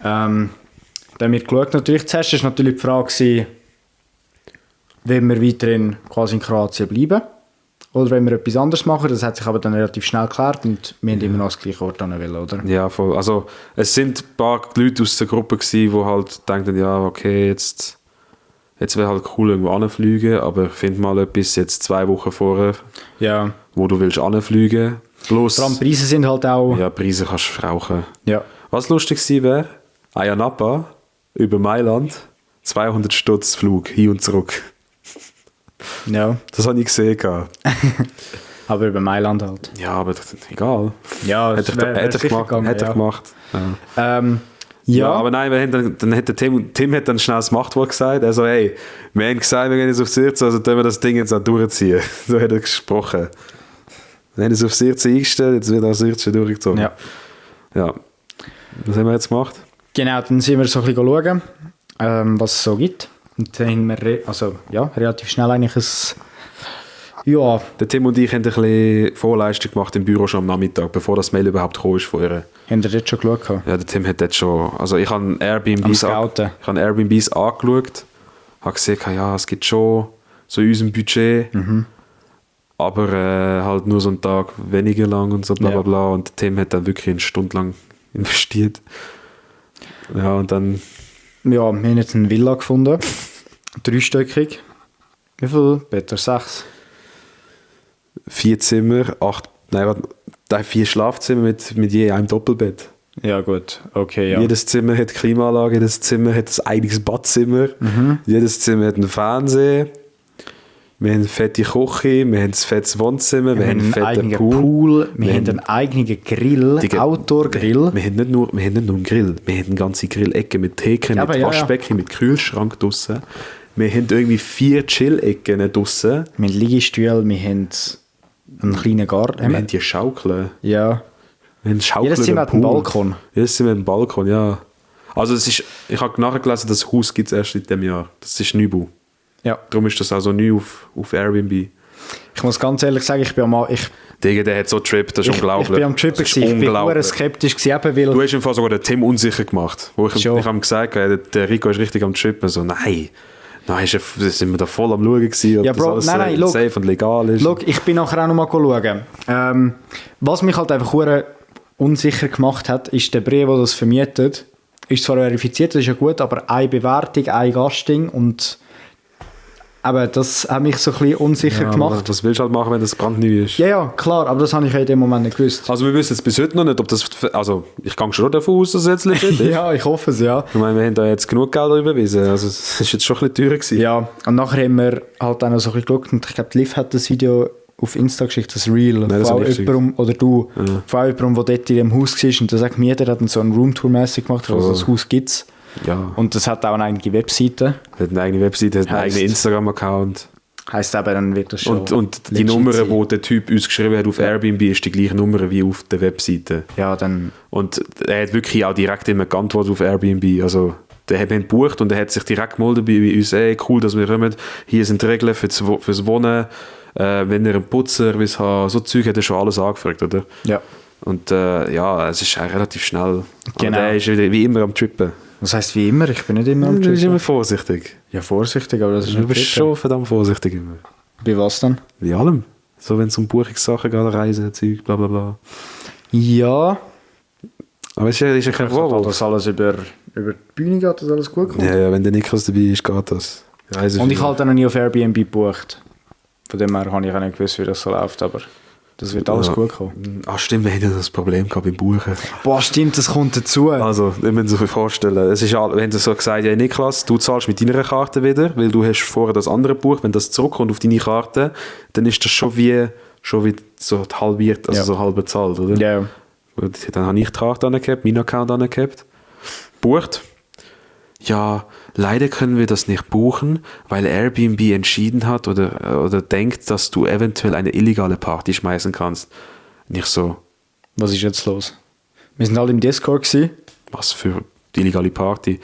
Speaker 1: Dann haben wir geschaut, natürlich, zuerst war natürlich die Frage, wollen wir weiterhin quasi in Kroatien bleiben? Oder wenn wir etwas anderes machen, das hat sich aber dann relativ schnell geklärt und wir haben immer noch das gleiche Ort wollen, oder?
Speaker 2: Ja, voll. Also es sind ein paar Leute aus der Gruppe gewesen, die halt denken, ja, okay, jetzt wäre halt cool irgendwo anfliegen, aber find mal etwas jetzt 2 Wochen vorher, wo du willst anfliegen. Plus,
Speaker 1: vor allem Preise sind halt auch...
Speaker 2: Ja, Preise kannst du rauchen.
Speaker 1: Ja.
Speaker 2: Was lustig gewesen wäre, Ayia Napa über Mailand, 200 Stutz Flug hin und zurück.
Speaker 1: Ja.
Speaker 2: Das habe ich gesehen.
Speaker 1: Aber über Mailand halt.
Speaker 2: Ja, aber egal.
Speaker 1: Ja,
Speaker 2: hätte ich gemacht. Ja, aber nein, dann hat der Tim hat dann schnell das Machtwort gesagt. Also, hey, wir haben gesagt, wir gehen jetzt auf Sirze, also können wir das Ding jetzt auch durchziehen. So hat er gesprochen. Wir haben es auf Sirze eingestellt, jetzt wird auch Sirze durchgezogen. Ja. Was haben wir jetzt gemacht?
Speaker 1: Genau, dann sind wir so ein bisschen schauen, was es so gibt. Und dann haben wir relativ schnell eigentlich ein... Ja.
Speaker 2: Der Tim und ich haben ein bisschen Vorleistung gemacht im Büro schon am Nachmittag, bevor das Mail überhaupt gekommen ist von ihr.
Speaker 1: Haben ihr dort schon geschaut?
Speaker 2: Ja, der Tim hat dort schon... Also ich habe Airbnbs angeschaut, habe gesehen, ja, es gibt schon so in unserem Budget. aber halt nur so einen Tag weniger lang und so bla bla bla. Und Tim hat dann wirklich eine Stunde lang investiert. Ja, und dann...
Speaker 1: Ja, wir haben jetzt eine Villa gefunden. 3-stöckig. Wie viel Better? 6?
Speaker 2: 4 Zimmer, 4 Schlafzimmer mit je einem Doppelbett.
Speaker 1: Ja gut, okay, ja.
Speaker 2: Jedes Zimmer hat Klimaanlage, jedes Zimmer hat ein eigenes Badzimmer, jedes Zimmer hat einen Fernseher, wir haben eine fette Küche, wir haben ein fettes Wohnzimmer, wir haben einen fetten Pool,
Speaker 1: wir haben einen eigenen Grill, Outdoor-Grill.
Speaker 2: Wir haben nicht nur einen Grill, wir haben eine ganze Grillecke mit Theke, mit Waschbecken, mit Kühlschrank draussen. Wir haben irgendwie 4 Chill-Ecken draussen.
Speaker 1: Wir haben Liegestühle, wir haben einen kleinen Garten.
Speaker 2: Wir haben die Schaukeln.
Speaker 1: Ja.
Speaker 2: Wir haben Schaukeln.
Speaker 1: Jedes Zimmer hat einen Balkon.
Speaker 2: Jedes Zimmer hat einen Balkon, ja. Also ich habe nachgelesen, das Haus gibt es erst in diesem Jahr. Das ist Neubau.
Speaker 1: Ja.
Speaker 2: Darum ist das also neu auf Airbnb.
Speaker 1: Ich muss ganz ehrlich sagen,
Speaker 2: Der hat so Trip, das ist unglaublich.
Speaker 1: Ich bin am Trippen, ich bin skeptisch gewesen, weil...
Speaker 2: Du hast im Fall sogar den Tim unsicher gemacht. Ich habe ihm gesagt, der Rico ist richtig am Trippen. So, nein, sind wir da voll am Schauen gewesen, ob das alles safe und legal ist.
Speaker 1: Schau, ich bin nachher auch noch mal schauen. Was mich halt einfach unsicher gemacht hat, ist der Brief, der das vermietet. Ist zwar verifiziert, das ist ja gut, aber eine Bewertung, ein Gasting und aber das hat mich so ein bisschen unsicher gemacht.
Speaker 2: Was willst du halt machen, wenn das brandneu ist?
Speaker 1: Ja, klar, aber das habe ich in dem Moment nicht gewusst.
Speaker 2: Also wir wissen jetzt bis heute noch nicht, ob das... Also ich gehe schon davon aus, dass es jetzt legit ist.
Speaker 1: Ja, ich hoffe es, ja.
Speaker 2: Ich meine, wir haben da jetzt genug Geld überwiesen, also es ist jetzt schon ein bisschen teurer gewesen.
Speaker 1: Ja, und nachher haben wir halt auch noch so ein bisschen geschaut und ich glaube, Liv hat das Video auf Insta geschickt, das Reel, von jemandem, oder du, von jemandem, der dort in dem Haus war und der sagt mir, der hat so einen Roomtour-mäßig gemacht, also das Haus gibt es. Ja. Und das hat auch eine eigene Webseite.
Speaker 2: Hat eine eigene Webseite, hat einen eigenen Instagram-Account.
Speaker 1: Heisst aber, dann wird das schon.
Speaker 2: Und die Nummer, die der Typ uns geschrieben hat auf Airbnb, ist die gleiche Nummer wie auf der Webseite.
Speaker 1: Ja, dann.
Speaker 2: Und er hat wirklich auch direkt immer geantwortet auf Airbnb. Also, der hat ihn gebucht und er hat sich direkt gemeldet bei uns. Ey, cool, dass wir kommen. Hier sind die Regeln fürs Wohnen. Wenn ihr einen Putzservice habt, so Zeug hat er schon alles angefragt, oder?
Speaker 1: Ja.
Speaker 2: Und es ist eigentlich relativ schnell.
Speaker 1: Genau.
Speaker 2: Und er ist wie immer am Trippen.
Speaker 1: Was heisst wie immer? Ich bin nicht immer am Trippen.
Speaker 2: Du bist immer vorsichtig.
Speaker 1: Ja, vorsichtig, aber das ist
Speaker 2: Du bist schon verdammt vorsichtig immer.
Speaker 1: Bei was dann?
Speaker 2: Wie allem. So, wenn es um Buchungssachen geht, Reisen, Zeug, bla bla bla.
Speaker 1: Ja.
Speaker 2: Aber es ist ja kein Vorwurf.
Speaker 1: Dass alles über die Bühne geht, dass alles gut kommt.
Speaker 2: Ja, wenn der Niklas dabei ist, geht das.
Speaker 1: Und ich habe dann noch nie auf Airbnb gebucht. Von dem her habe ich auch nicht gewusst, wie das so läuft, aber das wird alles gut kommen.
Speaker 2: Ach stimmt, wir hatten das Problem gehabt beim Buchen.
Speaker 1: Boah, stimmt, das kommt dazu.
Speaker 2: Also, ich muss mir vorstellen, es ist, wenn du so gesagt ja Niklas, du zahlst mit deiner Karte wieder, weil du hast vorher das andere Buch, wenn das zurückkommt auf deine Karte, dann ist das schon wie so halbiert, also so halb bezahlt, oder?
Speaker 1: Ja.
Speaker 2: Gut, dann habe ich die Karte angehabt, meinen Account angehabt, bucht. Ja, leider können wir das nicht buchen, weil Airbnb entschieden hat oder denkt, dass du eventuell eine illegale Party schmeißen kannst. Nicht so.
Speaker 1: Was ist jetzt los? Wir sind alle im Discord gewesen.
Speaker 2: Was für illegale Party?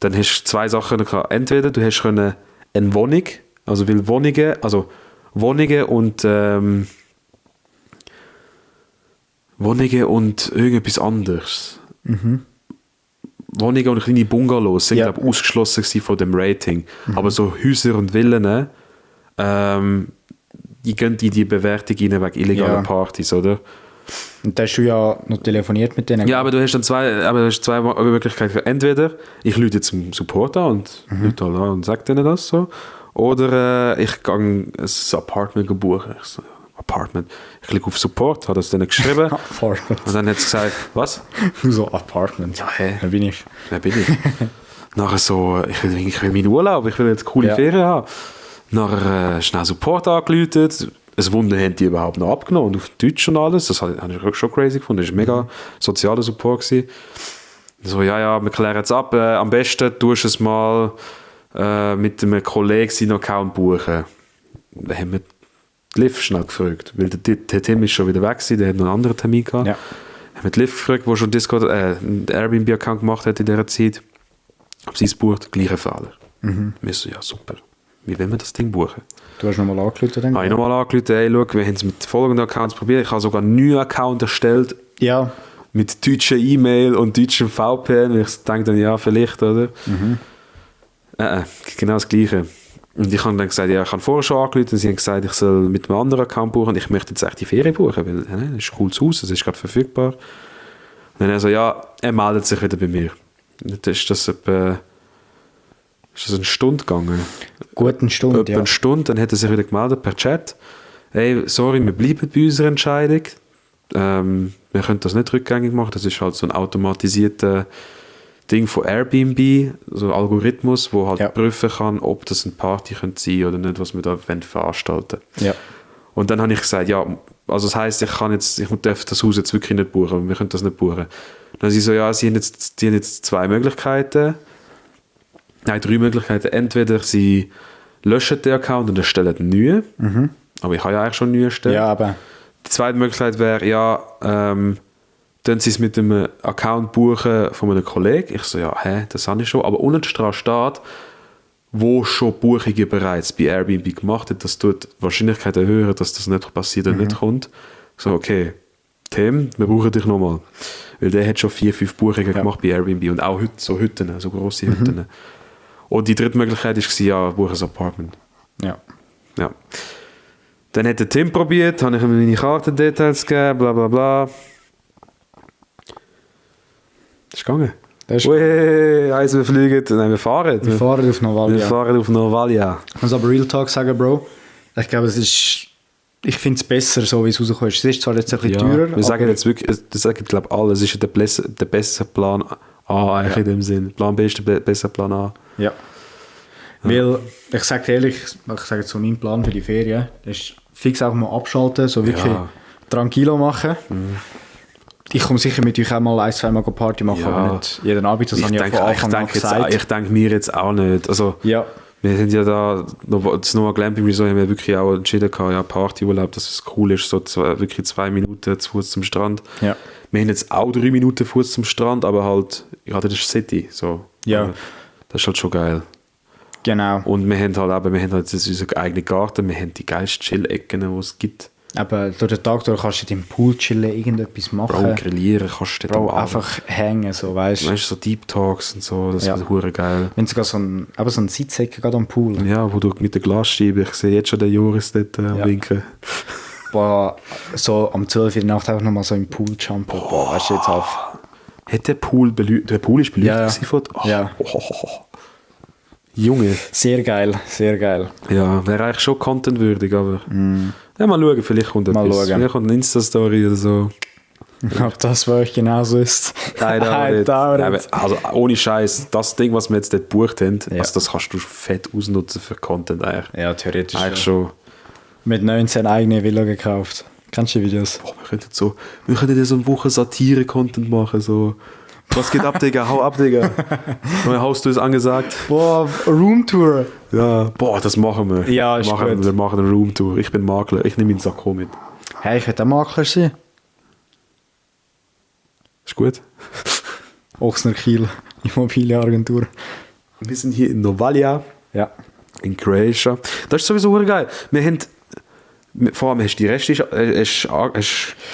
Speaker 2: Dann hast du 2 Sachen gehabt. Entweder du hast eine Wohnung, also weil Wohnungen und irgendetwas anderes. Wohnungen und kleine Bungalows sind, glaube ich, ausgeschlossen von dem Rating. Aber so Häuser und Villen, die gehen in die Bewertung rein wegen illegalen Partys, oder?
Speaker 1: Und da hast du ja noch telefoniert mit denen.
Speaker 2: Ja, aber du hast dann zwei Möglichkeiten. Entweder ich rufe jetzt zum Support an und sage denen das so. Oder ich gehe ein Apartment buchen. Ich klicke auf Support, habe das denen geschrieben.
Speaker 1: Apartment.
Speaker 2: Und dann hat es gesagt, was?
Speaker 1: So, Apartment.
Speaker 2: Ja, hä?
Speaker 1: Wer bin ich?
Speaker 2: Nachher so, ich will meinen Urlaub, ich will jetzt coole Ferien haben. Nachher schnell Support angerufen. Ein Wunder haben die überhaupt noch abgenommen und auf Deutsch und alles. Das habe ich schon crazy gefunden. Das war mega sozialer Support gewesen. So, ja, wir klären jetzt ab. Am besten tust du es mal mit einem Kollegen seinen Account buchen. Da haben wir die Liv schnell gefragt, weil der Tim ist schon wieder weg gewesen, der hat noch einen anderen Termin gehabt. Ja. Haben wir die Liv gefragt, die schon Discord, einen Airbnb-Account gemacht hat in dieser Zeit, ob sie es bucht, gleicher Fehler. Wir so, ja super, wie wollen wir das Ding buchen?
Speaker 1: Du hast nochmal angerufen, dann?
Speaker 2: Ich nochmal angerufen, ey, schau, wir haben es mit folgenden Accounts probiert, ich habe sogar einen neuen Account erstellt.
Speaker 1: Ja.
Speaker 2: Mit deutscher E-Mail und deutschem VPN, ich denke dann, ja, vielleicht, oder? Genau das Gleiche. Und ich habe dann gesagt, ja, ich habe vorher schon angerufen und sie haben gesagt, ich soll mit einem anderen Account buchen. Ich möchte jetzt echt die Ferien buchen, weil das ist ein cooles Haus, es ist gerade verfügbar. Und dann er so, ja, er meldet sich wieder bei mir. Und dann ist das eine Stunde gegangen.
Speaker 1: Gute Stunde,
Speaker 2: Etwa
Speaker 1: ja.
Speaker 2: eine Stunde, dann hat er sich wieder gemeldet per Chat. Hey, sorry, wir bleiben bei unserer Entscheidung. Wir können das nicht rückgängig machen. Das ist halt so ein automatisierter Ding von Airbnb, so ein Algorithmus, wo halt
Speaker 1: Ja.
Speaker 2: prüfen kann, ob das eine Party könnte sein oder nicht, was wir da veranstalten wollen.
Speaker 1: Ja.
Speaker 2: Und dann habe ich gesagt, ja, also das heisst, ich darf das Haus jetzt wirklich nicht buchen, wir können das nicht buchen. Dann sie so, ja, die haben jetzt 2 Möglichkeiten. Nein, 3 Möglichkeiten. Entweder sie löschen den Account und erstellen einen neuen. Aber ich habe ja eigentlich schon einen neuen erstellt.
Speaker 1: Ja, aber
Speaker 2: Die zweite Möglichkeit wäre, ja, dann sie es mit einem Account buchen von einem Kollegen. Ich so, ja, das habe ich schon. Aber unten dran steht, wo schon Buchungen bereits bei Airbnb gemacht hat, das tut die Wahrscheinlichkeit erhöhen, dass das nicht passiert und nicht kommt. Ich so, okay, Tim, wir brauchen dich nochmal. Weil der hat schon 4-5 Buchungen gemacht bei Airbnb und auch so Hütten, so grosse Hütten. Und die dritte Möglichkeit war, ja, buche ein Apartment.
Speaker 1: ja.
Speaker 2: Ja. Dann hat der Tim probiert, habe ich ihm meine Kartendetails gegeben, bla bla bla. Das ist gegangen.
Speaker 1: Das ist,
Speaker 2: Ui, heisst wir fliegen, nein, wir fahren.
Speaker 1: wir fahren auf
Speaker 2: Wir
Speaker 1: Novalia.
Speaker 2: fahren auf Novalia.
Speaker 1: Ich muss aber Real Talk sagen, Bro. Ich glaube, ich finde es besser, so wie es rausgekommen ist. Es ist zwar jetzt ein bisschen teurer,
Speaker 2: wir sagen jetzt wirklich, das sagen glaube ich alle, es ist der beste Plan A eigentlich in dem Sinn. Plan B ist der beste Plan A.
Speaker 1: ja. Weil, ich sage dir ehrlich, ich sage jetzt so meinen Plan für die Ferien, das ist fix auch mal abschalten, so wirklich
Speaker 2: Ja.
Speaker 1: tranquilo machen. Ich komme sicher mit euch auch mal 1-2 Mal Party machen,
Speaker 2: Ja.
Speaker 1: aber nicht jeden Abend, das
Speaker 2: Ich
Speaker 1: habe ich ja
Speaker 2: denke,
Speaker 1: von Anfang an gesagt.
Speaker 2: ich denke mir jetzt auch nicht. Also,
Speaker 1: Ja,
Speaker 2: wir sind ja da, das Noah Glamping Resort haben wir wirklich auch entschieden gehabt, ja, Partyurlaub, dass es cool ist, so wirklich 2 Minuten zu Fuß zum Strand.
Speaker 1: ja.
Speaker 2: Wir haben jetzt auch 3 Minuten Fuß zum Strand, aber halt, gerade das ist City, so.
Speaker 1: Ja.
Speaker 2: Aber das ist halt schon geil.
Speaker 1: Genau.
Speaker 2: Und wir haben halt jetzt unseren eigenen Garten, wir haben die geilsten Chill-Ecken, die es gibt.
Speaker 1: Aber durch den Tag durch kannst du in deinem Pool chillen, irgendetwas machen.
Speaker 2: Bro, grillieren kannst du dort
Speaker 1: Bro,
Speaker 2: am Abend.
Speaker 1: einfach hängen, so, weißt du.
Speaker 2: Weißt du, so Deep Talks und so, das
Speaker 1: Ja.
Speaker 2: ist hure geil.
Speaker 1: Wenn sogar so ein Sitzecke gerade am Pool.
Speaker 2: Ja, wo du mit der Glasscheibe, ich sehe jetzt schon den Joris dort am
Speaker 1: Ja.
Speaker 2: Winken.
Speaker 1: Boah, so am 12 Uhr Nacht einfach nochmal so im Pool jumpen. Boah, weißt du jetzt auf.
Speaker 2: Hat der Pool beleuchtet? Der Pool ist beleuchtet
Speaker 1: Ja, ja.
Speaker 2: gewesen von...
Speaker 1: Ja.
Speaker 2: Junge.
Speaker 1: Sehr geil, sehr geil.
Speaker 2: Ja, wäre eigentlich schon contentwürdig, aber... Ja, mal schauen, vielleicht kommt
Speaker 1: Mal
Speaker 2: etwas.
Speaker 1: schauen.
Speaker 2: Vielleicht kommt eine Insta-Story oder so.
Speaker 1: Ob das bei euch genauso ist.
Speaker 2: Nein,
Speaker 1: I doubt
Speaker 2: Nein,
Speaker 1: it.
Speaker 2: also ohne Scheiß, das Ding, was wir jetzt dort gebucht haben,
Speaker 1: Ja.
Speaker 2: also das kannst du fett ausnutzen für Content eigentlich.
Speaker 1: Ja, theoretisch.
Speaker 2: Eigentlich schon.
Speaker 1: Mit 19 eigene Villa gekauft. Kennst du die Videos?
Speaker 2: Boah, wir könnten ja so eine Woche Satire-Content machen, so... Was geht ab, Digga? Hau ab, Digga. Neue Haustür ist angesagt.
Speaker 1: Boah, Roomtour.
Speaker 2: Ja, boah, das machen wir.
Speaker 1: Ja, ist
Speaker 2: machen,
Speaker 1: gut.
Speaker 2: Wir machen eine Roomtour. Ich bin Makler, ich nehme meinen Sakko mit.
Speaker 1: Hey, ich hätte auch Makler sein.
Speaker 2: Ist gut?
Speaker 1: Ochsner Kiel, Immobilienagentur.
Speaker 2: Wir sind hier in Novalia,
Speaker 1: Ja.
Speaker 2: in Croatia. Das ist sowieso hure geil. Wir haben... Vor allem hast du die Reste... Hast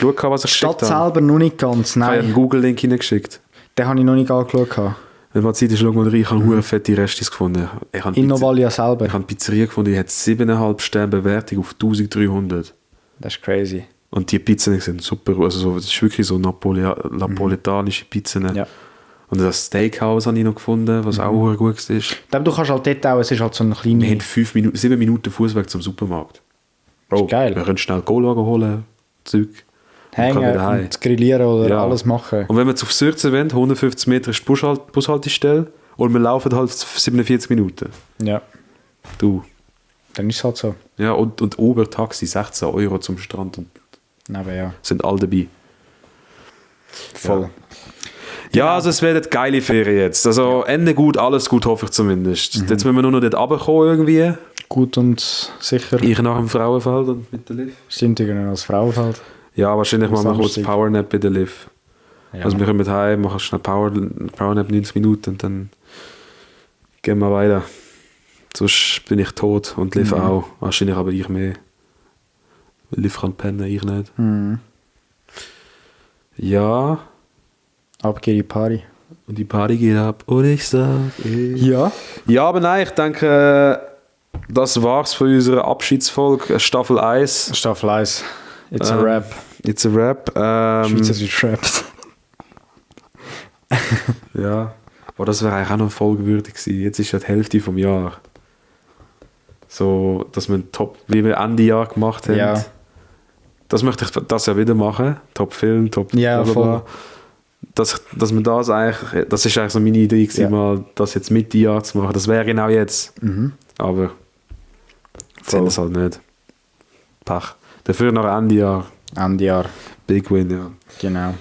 Speaker 2: du geschaut, was ich
Speaker 1: Stadt
Speaker 2: geschickt habe?
Speaker 1: selber noch nicht ganz,
Speaker 2: Ich habe einen
Speaker 1: nein.
Speaker 2: Google-Link hineingeschickt.
Speaker 1: Den habe ich noch nicht angeschaut.
Speaker 2: Wenn man Zeit ist, schau mal rein. Ich habe hure fette Restis gefunden. Ich habe
Speaker 1: In Novalia selber.
Speaker 2: Ich habe eine Pizzeria gefunden, die hat 7,5 Sterne Bewertung auf 1300.
Speaker 1: Das ist crazy.
Speaker 2: Und die Pizzen sind super. Also so, das ist wirklich so napoletanische Pizzen.
Speaker 1: Ja.
Speaker 2: Und das Steakhouse habe ich noch gefunden, was auch hure gut ist.
Speaker 1: Ich glaube, du kannst halt dort auch, es ist halt so ein kleiner...
Speaker 2: Wir haben 7 Minuten Fußweg zum Supermarkt. Bro,
Speaker 1: geil.
Speaker 2: Wir können schnell Cola holen, Zeug. und können wieder
Speaker 1: Hängen
Speaker 2: heim.
Speaker 1: und grillieren oder
Speaker 2: Ja.
Speaker 1: alles machen.
Speaker 2: Und wenn wir auf Sürzen wollen, 150 Meter ist die Bushaltestelle und wir laufen halt 47 Minuten.
Speaker 1: Ja,
Speaker 2: Du.
Speaker 1: dann ist es halt so.
Speaker 2: Ja, und Uber, Taxi, 16 Euro zum Strand und
Speaker 1: Aber ja,
Speaker 2: sind alle dabei.
Speaker 1: voll.
Speaker 2: Ja, also es werden geile Ferien jetzt. Also Ende gut, alles gut, hoffe ich zumindest. Jetzt müssen wir nur noch dort runterkommen irgendwie.
Speaker 1: Gut und sicher.
Speaker 2: Ich nach dem Frauenfeld und mit der Liv.
Speaker 1: Stimmt irgendwie als Frauenfeld.
Speaker 2: Ja, wahrscheinlich machen wir kurz
Speaker 1: Samstag.
Speaker 2: Powernap bei der Liv.
Speaker 1: Ja.
Speaker 2: Also wir kommen heim, machen schnell Powernap 90 Minuten und dann gehen wir weiter. Sonst bin ich tot und Liv auch. Wahrscheinlich aber ich mehr. Weil Liv kann pennen, ich nicht. Ja,
Speaker 1: Ab geht die Party.
Speaker 2: und die Party geht ab. Und ich sag,
Speaker 1: Ja.
Speaker 2: ja, aber nein, ich denke, das war's von unserer Abschiedsfolge, Staffel 1.
Speaker 1: Staffel 1. It's a Rap.
Speaker 2: It's a Rap.
Speaker 1: Schweizerdeutsch Raps.
Speaker 2: Ja. Aber das wäre eigentlich auch noch folgewürdig gewesen. Jetzt ist ja die Hälfte vom Jahr. So, dass wir wie wir Ende Jahr gemacht haben.
Speaker 1: Ja.
Speaker 2: Das möchte ich das ja wieder machen. Top-Film, Top
Speaker 1: Ja,
Speaker 2: blablabla. Dass wir das eigentlich, das ist eigentlich so meine Idee gewesen,
Speaker 1: Ja.
Speaker 2: mal das jetzt Mitte Jahr zu machen. Das wäre genau jetzt.
Speaker 1: Mhm.
Speaker 2: Aber sind es halt nicht. Pech. Dafür noch Ende Jahr.
Speaker 1: Ende Jahr.
Speaker 2: Big Win, ja.
Speaker 1: Genau.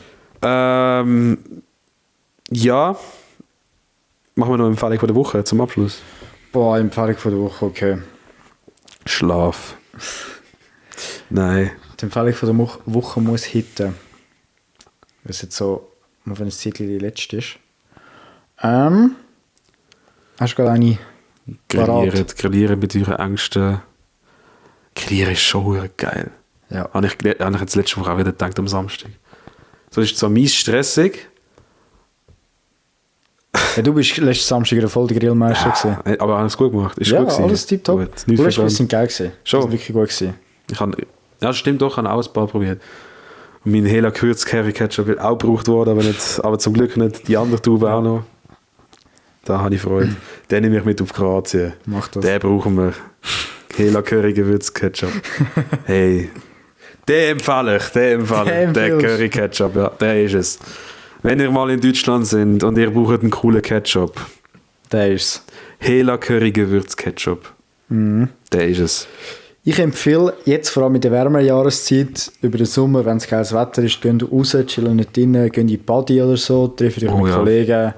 Speaker 2: Ja. Machen wir noch eine Empfehlung von der Woche zum Abschluss.
Speaker 1: Boah, Empfehlung von der Woche, okay.
Speaker 2: Schlaf. Nein.
Speaker 1: Die Empfehlung von der Woche muss hitten. Weil es jetzt so, wenn es Zeitchen die letzte ist. Hast du gerade eine
Speaker 2: Grillieren mit euren Ängsten. Grillieren ist schon verdammt geil.
Speaker 1: Ja.
Speaker 2: Habe ich jetzt letzte Woche auch wieder gedacht am Samstag. So ist zwar mies stressig.
Speaker 1: Ja, du bist letzten Samstag in voll der Grillmeister gewesen.
Speaker 2: Aber alles gut gemacht. Ist
Speaker 1: Ja,
Speaker 2: gut gewesen.
Speaker 1: alles tipptopp.
Speaker 2: Gut,
Speaker 1: Die
Speaker 2: nichts
Speaker 1: Letzten
Speaker 2: verstanden.
Speaker 1: sind geil gewesen.
Speaker 2: Schon.
Speaker 1: Die sind wirklich gut gewesen.
Speaker 2: Ja, stimmt doch, ich habe auch ein paar probiert. Und mein Hela Kürz Curry Ketchup wird auch gebraucht worden, aber zum Glück nicht die andere Tube auch noch. Da habe ich Freude. Den nehme ich mit auf Kroatien.
Speaker 1: Mach das.
Speaker 2: Den brauchen wir. Hela Curry Gewürz Ketchup. Hey. Den empfehle ich. Den
Speaker 1: empfiehlst.
Speaker 2: Curry Ketchup, ja, der ist es. Wenn ihr mal in Deutschland sind und ihr braucht einen coolen Ketchup.
Speaker 1: Der ist
Speaker 2: Hela Curry Gewürz Ketchup. Der ist es.
Speaker 1: Ich empfehle jetzt, vor allem in der wärmeren Jahreszeit, über den Sommer, wenn es geiles Wetter ist, geht raus, chillen nicht drinnen, gehen in die Party oder so, treffen euch mit
Speaker 2: ja.
Speaker 1: Kollegen.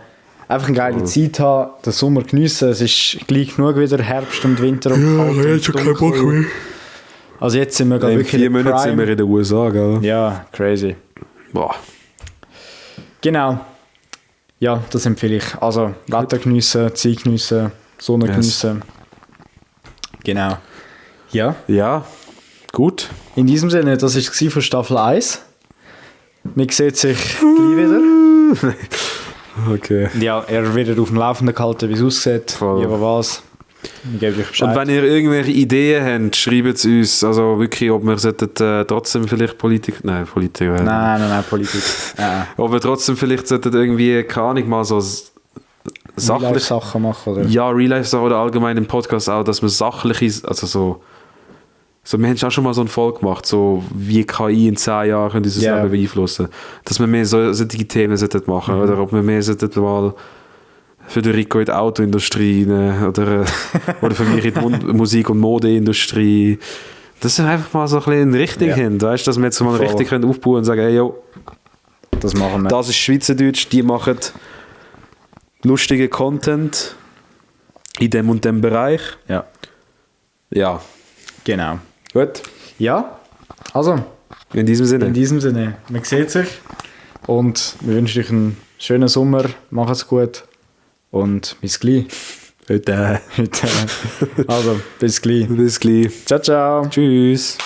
Speaker 1: Einfach eine geile Zeit haben, den Sommer geniessen. Es ist gleich genug wieder Herbst und Winter und kalt und dunkel. Also jetzt sind wir gerade
Speaker 2: In
Speaker 1: wirklich
Speaker 2: 4
Speaker 1: in der
Speaker 2: Monaten sind wir
Speaker 1: Prime.
Speaker 2: in den USA, gell?
Speaker 1: Ja, crazy.
Speaker 2: Boah.
Speaker 1: Genau. Ja, das empfehle ich. Also Wetter geniessen, Zeit geniessen, Sonne
Speaker 2: Yes.
Speaker 1: geniessen. Genau. Ja,
Speaker 2: Ja, gut.
Speaker 1: in diesem Sinne, das war es von Staffel 1. Man sieht sich gleich wieder.
Speaker 2: Okay.
Speaker 1: Ja, er wird auf dem Laufenden gehalten, wie es aussieht,
Speaker 2: Voll.
Speaker 1: wie aber was. Ich gebe euch Bescheid.
Speaker 2: Und wenn ihr irgendwelche Ideen habt, schreibt es uns. Also wirklich, ob wir sollten, trotzdem vielleicht Politik... Nein, Politik...
Speaker 1: Nein, Politik.
Speaker 2: Ob wir trotzdem vielleicht sollten irgendwie, keine Ahnung, mal so sachlich...
Speaker 1: Sachen machen, oder?
Speaker 2: Ja, Real-Life-Sachen oder allgemein im Podcast auch, dass man sachliche... Also so wir haben auch schon mal so eine Folge gemacht, so wie KI in 10 Jahren könnte unser
Speaker 1: Ja.
Speaker 2: Leben beeinflussen. Dass wir mehr solche Themen sollten machen oder ob wir mehr sollten mal Federico in die Autoindustrie rein, oder für mich in die Musik- und Modeindustrie. Dass wir einfach mal so ein bisschen in Richtung haben, weißt du, dass wir jetzt mal
Speaker 1: Voll.
Speaker 2: richtig können aufbauen und sagen, hey, yo,
Speaker 1: Das machen wir.
Speaker 2: das ist Schweizerdeutsch, die machen lustige Content in dem und dem Bereich.
Speaker 1: Ja,
Speaker 2: Ja,
Speaker 1: genau.
Speaker 2: gut.
Speaker 1: Ja, also,
Speaker 2: In diesem Sinne.
Speaker 1: in diesem Sinne, man sieht sich und wir wünschen euch einen schönen Sommer, macht's gut und bis gleich.
Speaker 2: Heute.
Speaker 1: Also, bis gleich.
Speaker 2: Bis gleich.
Speaker 1: Ciao, ciao.
Speaker 2: Tschüss.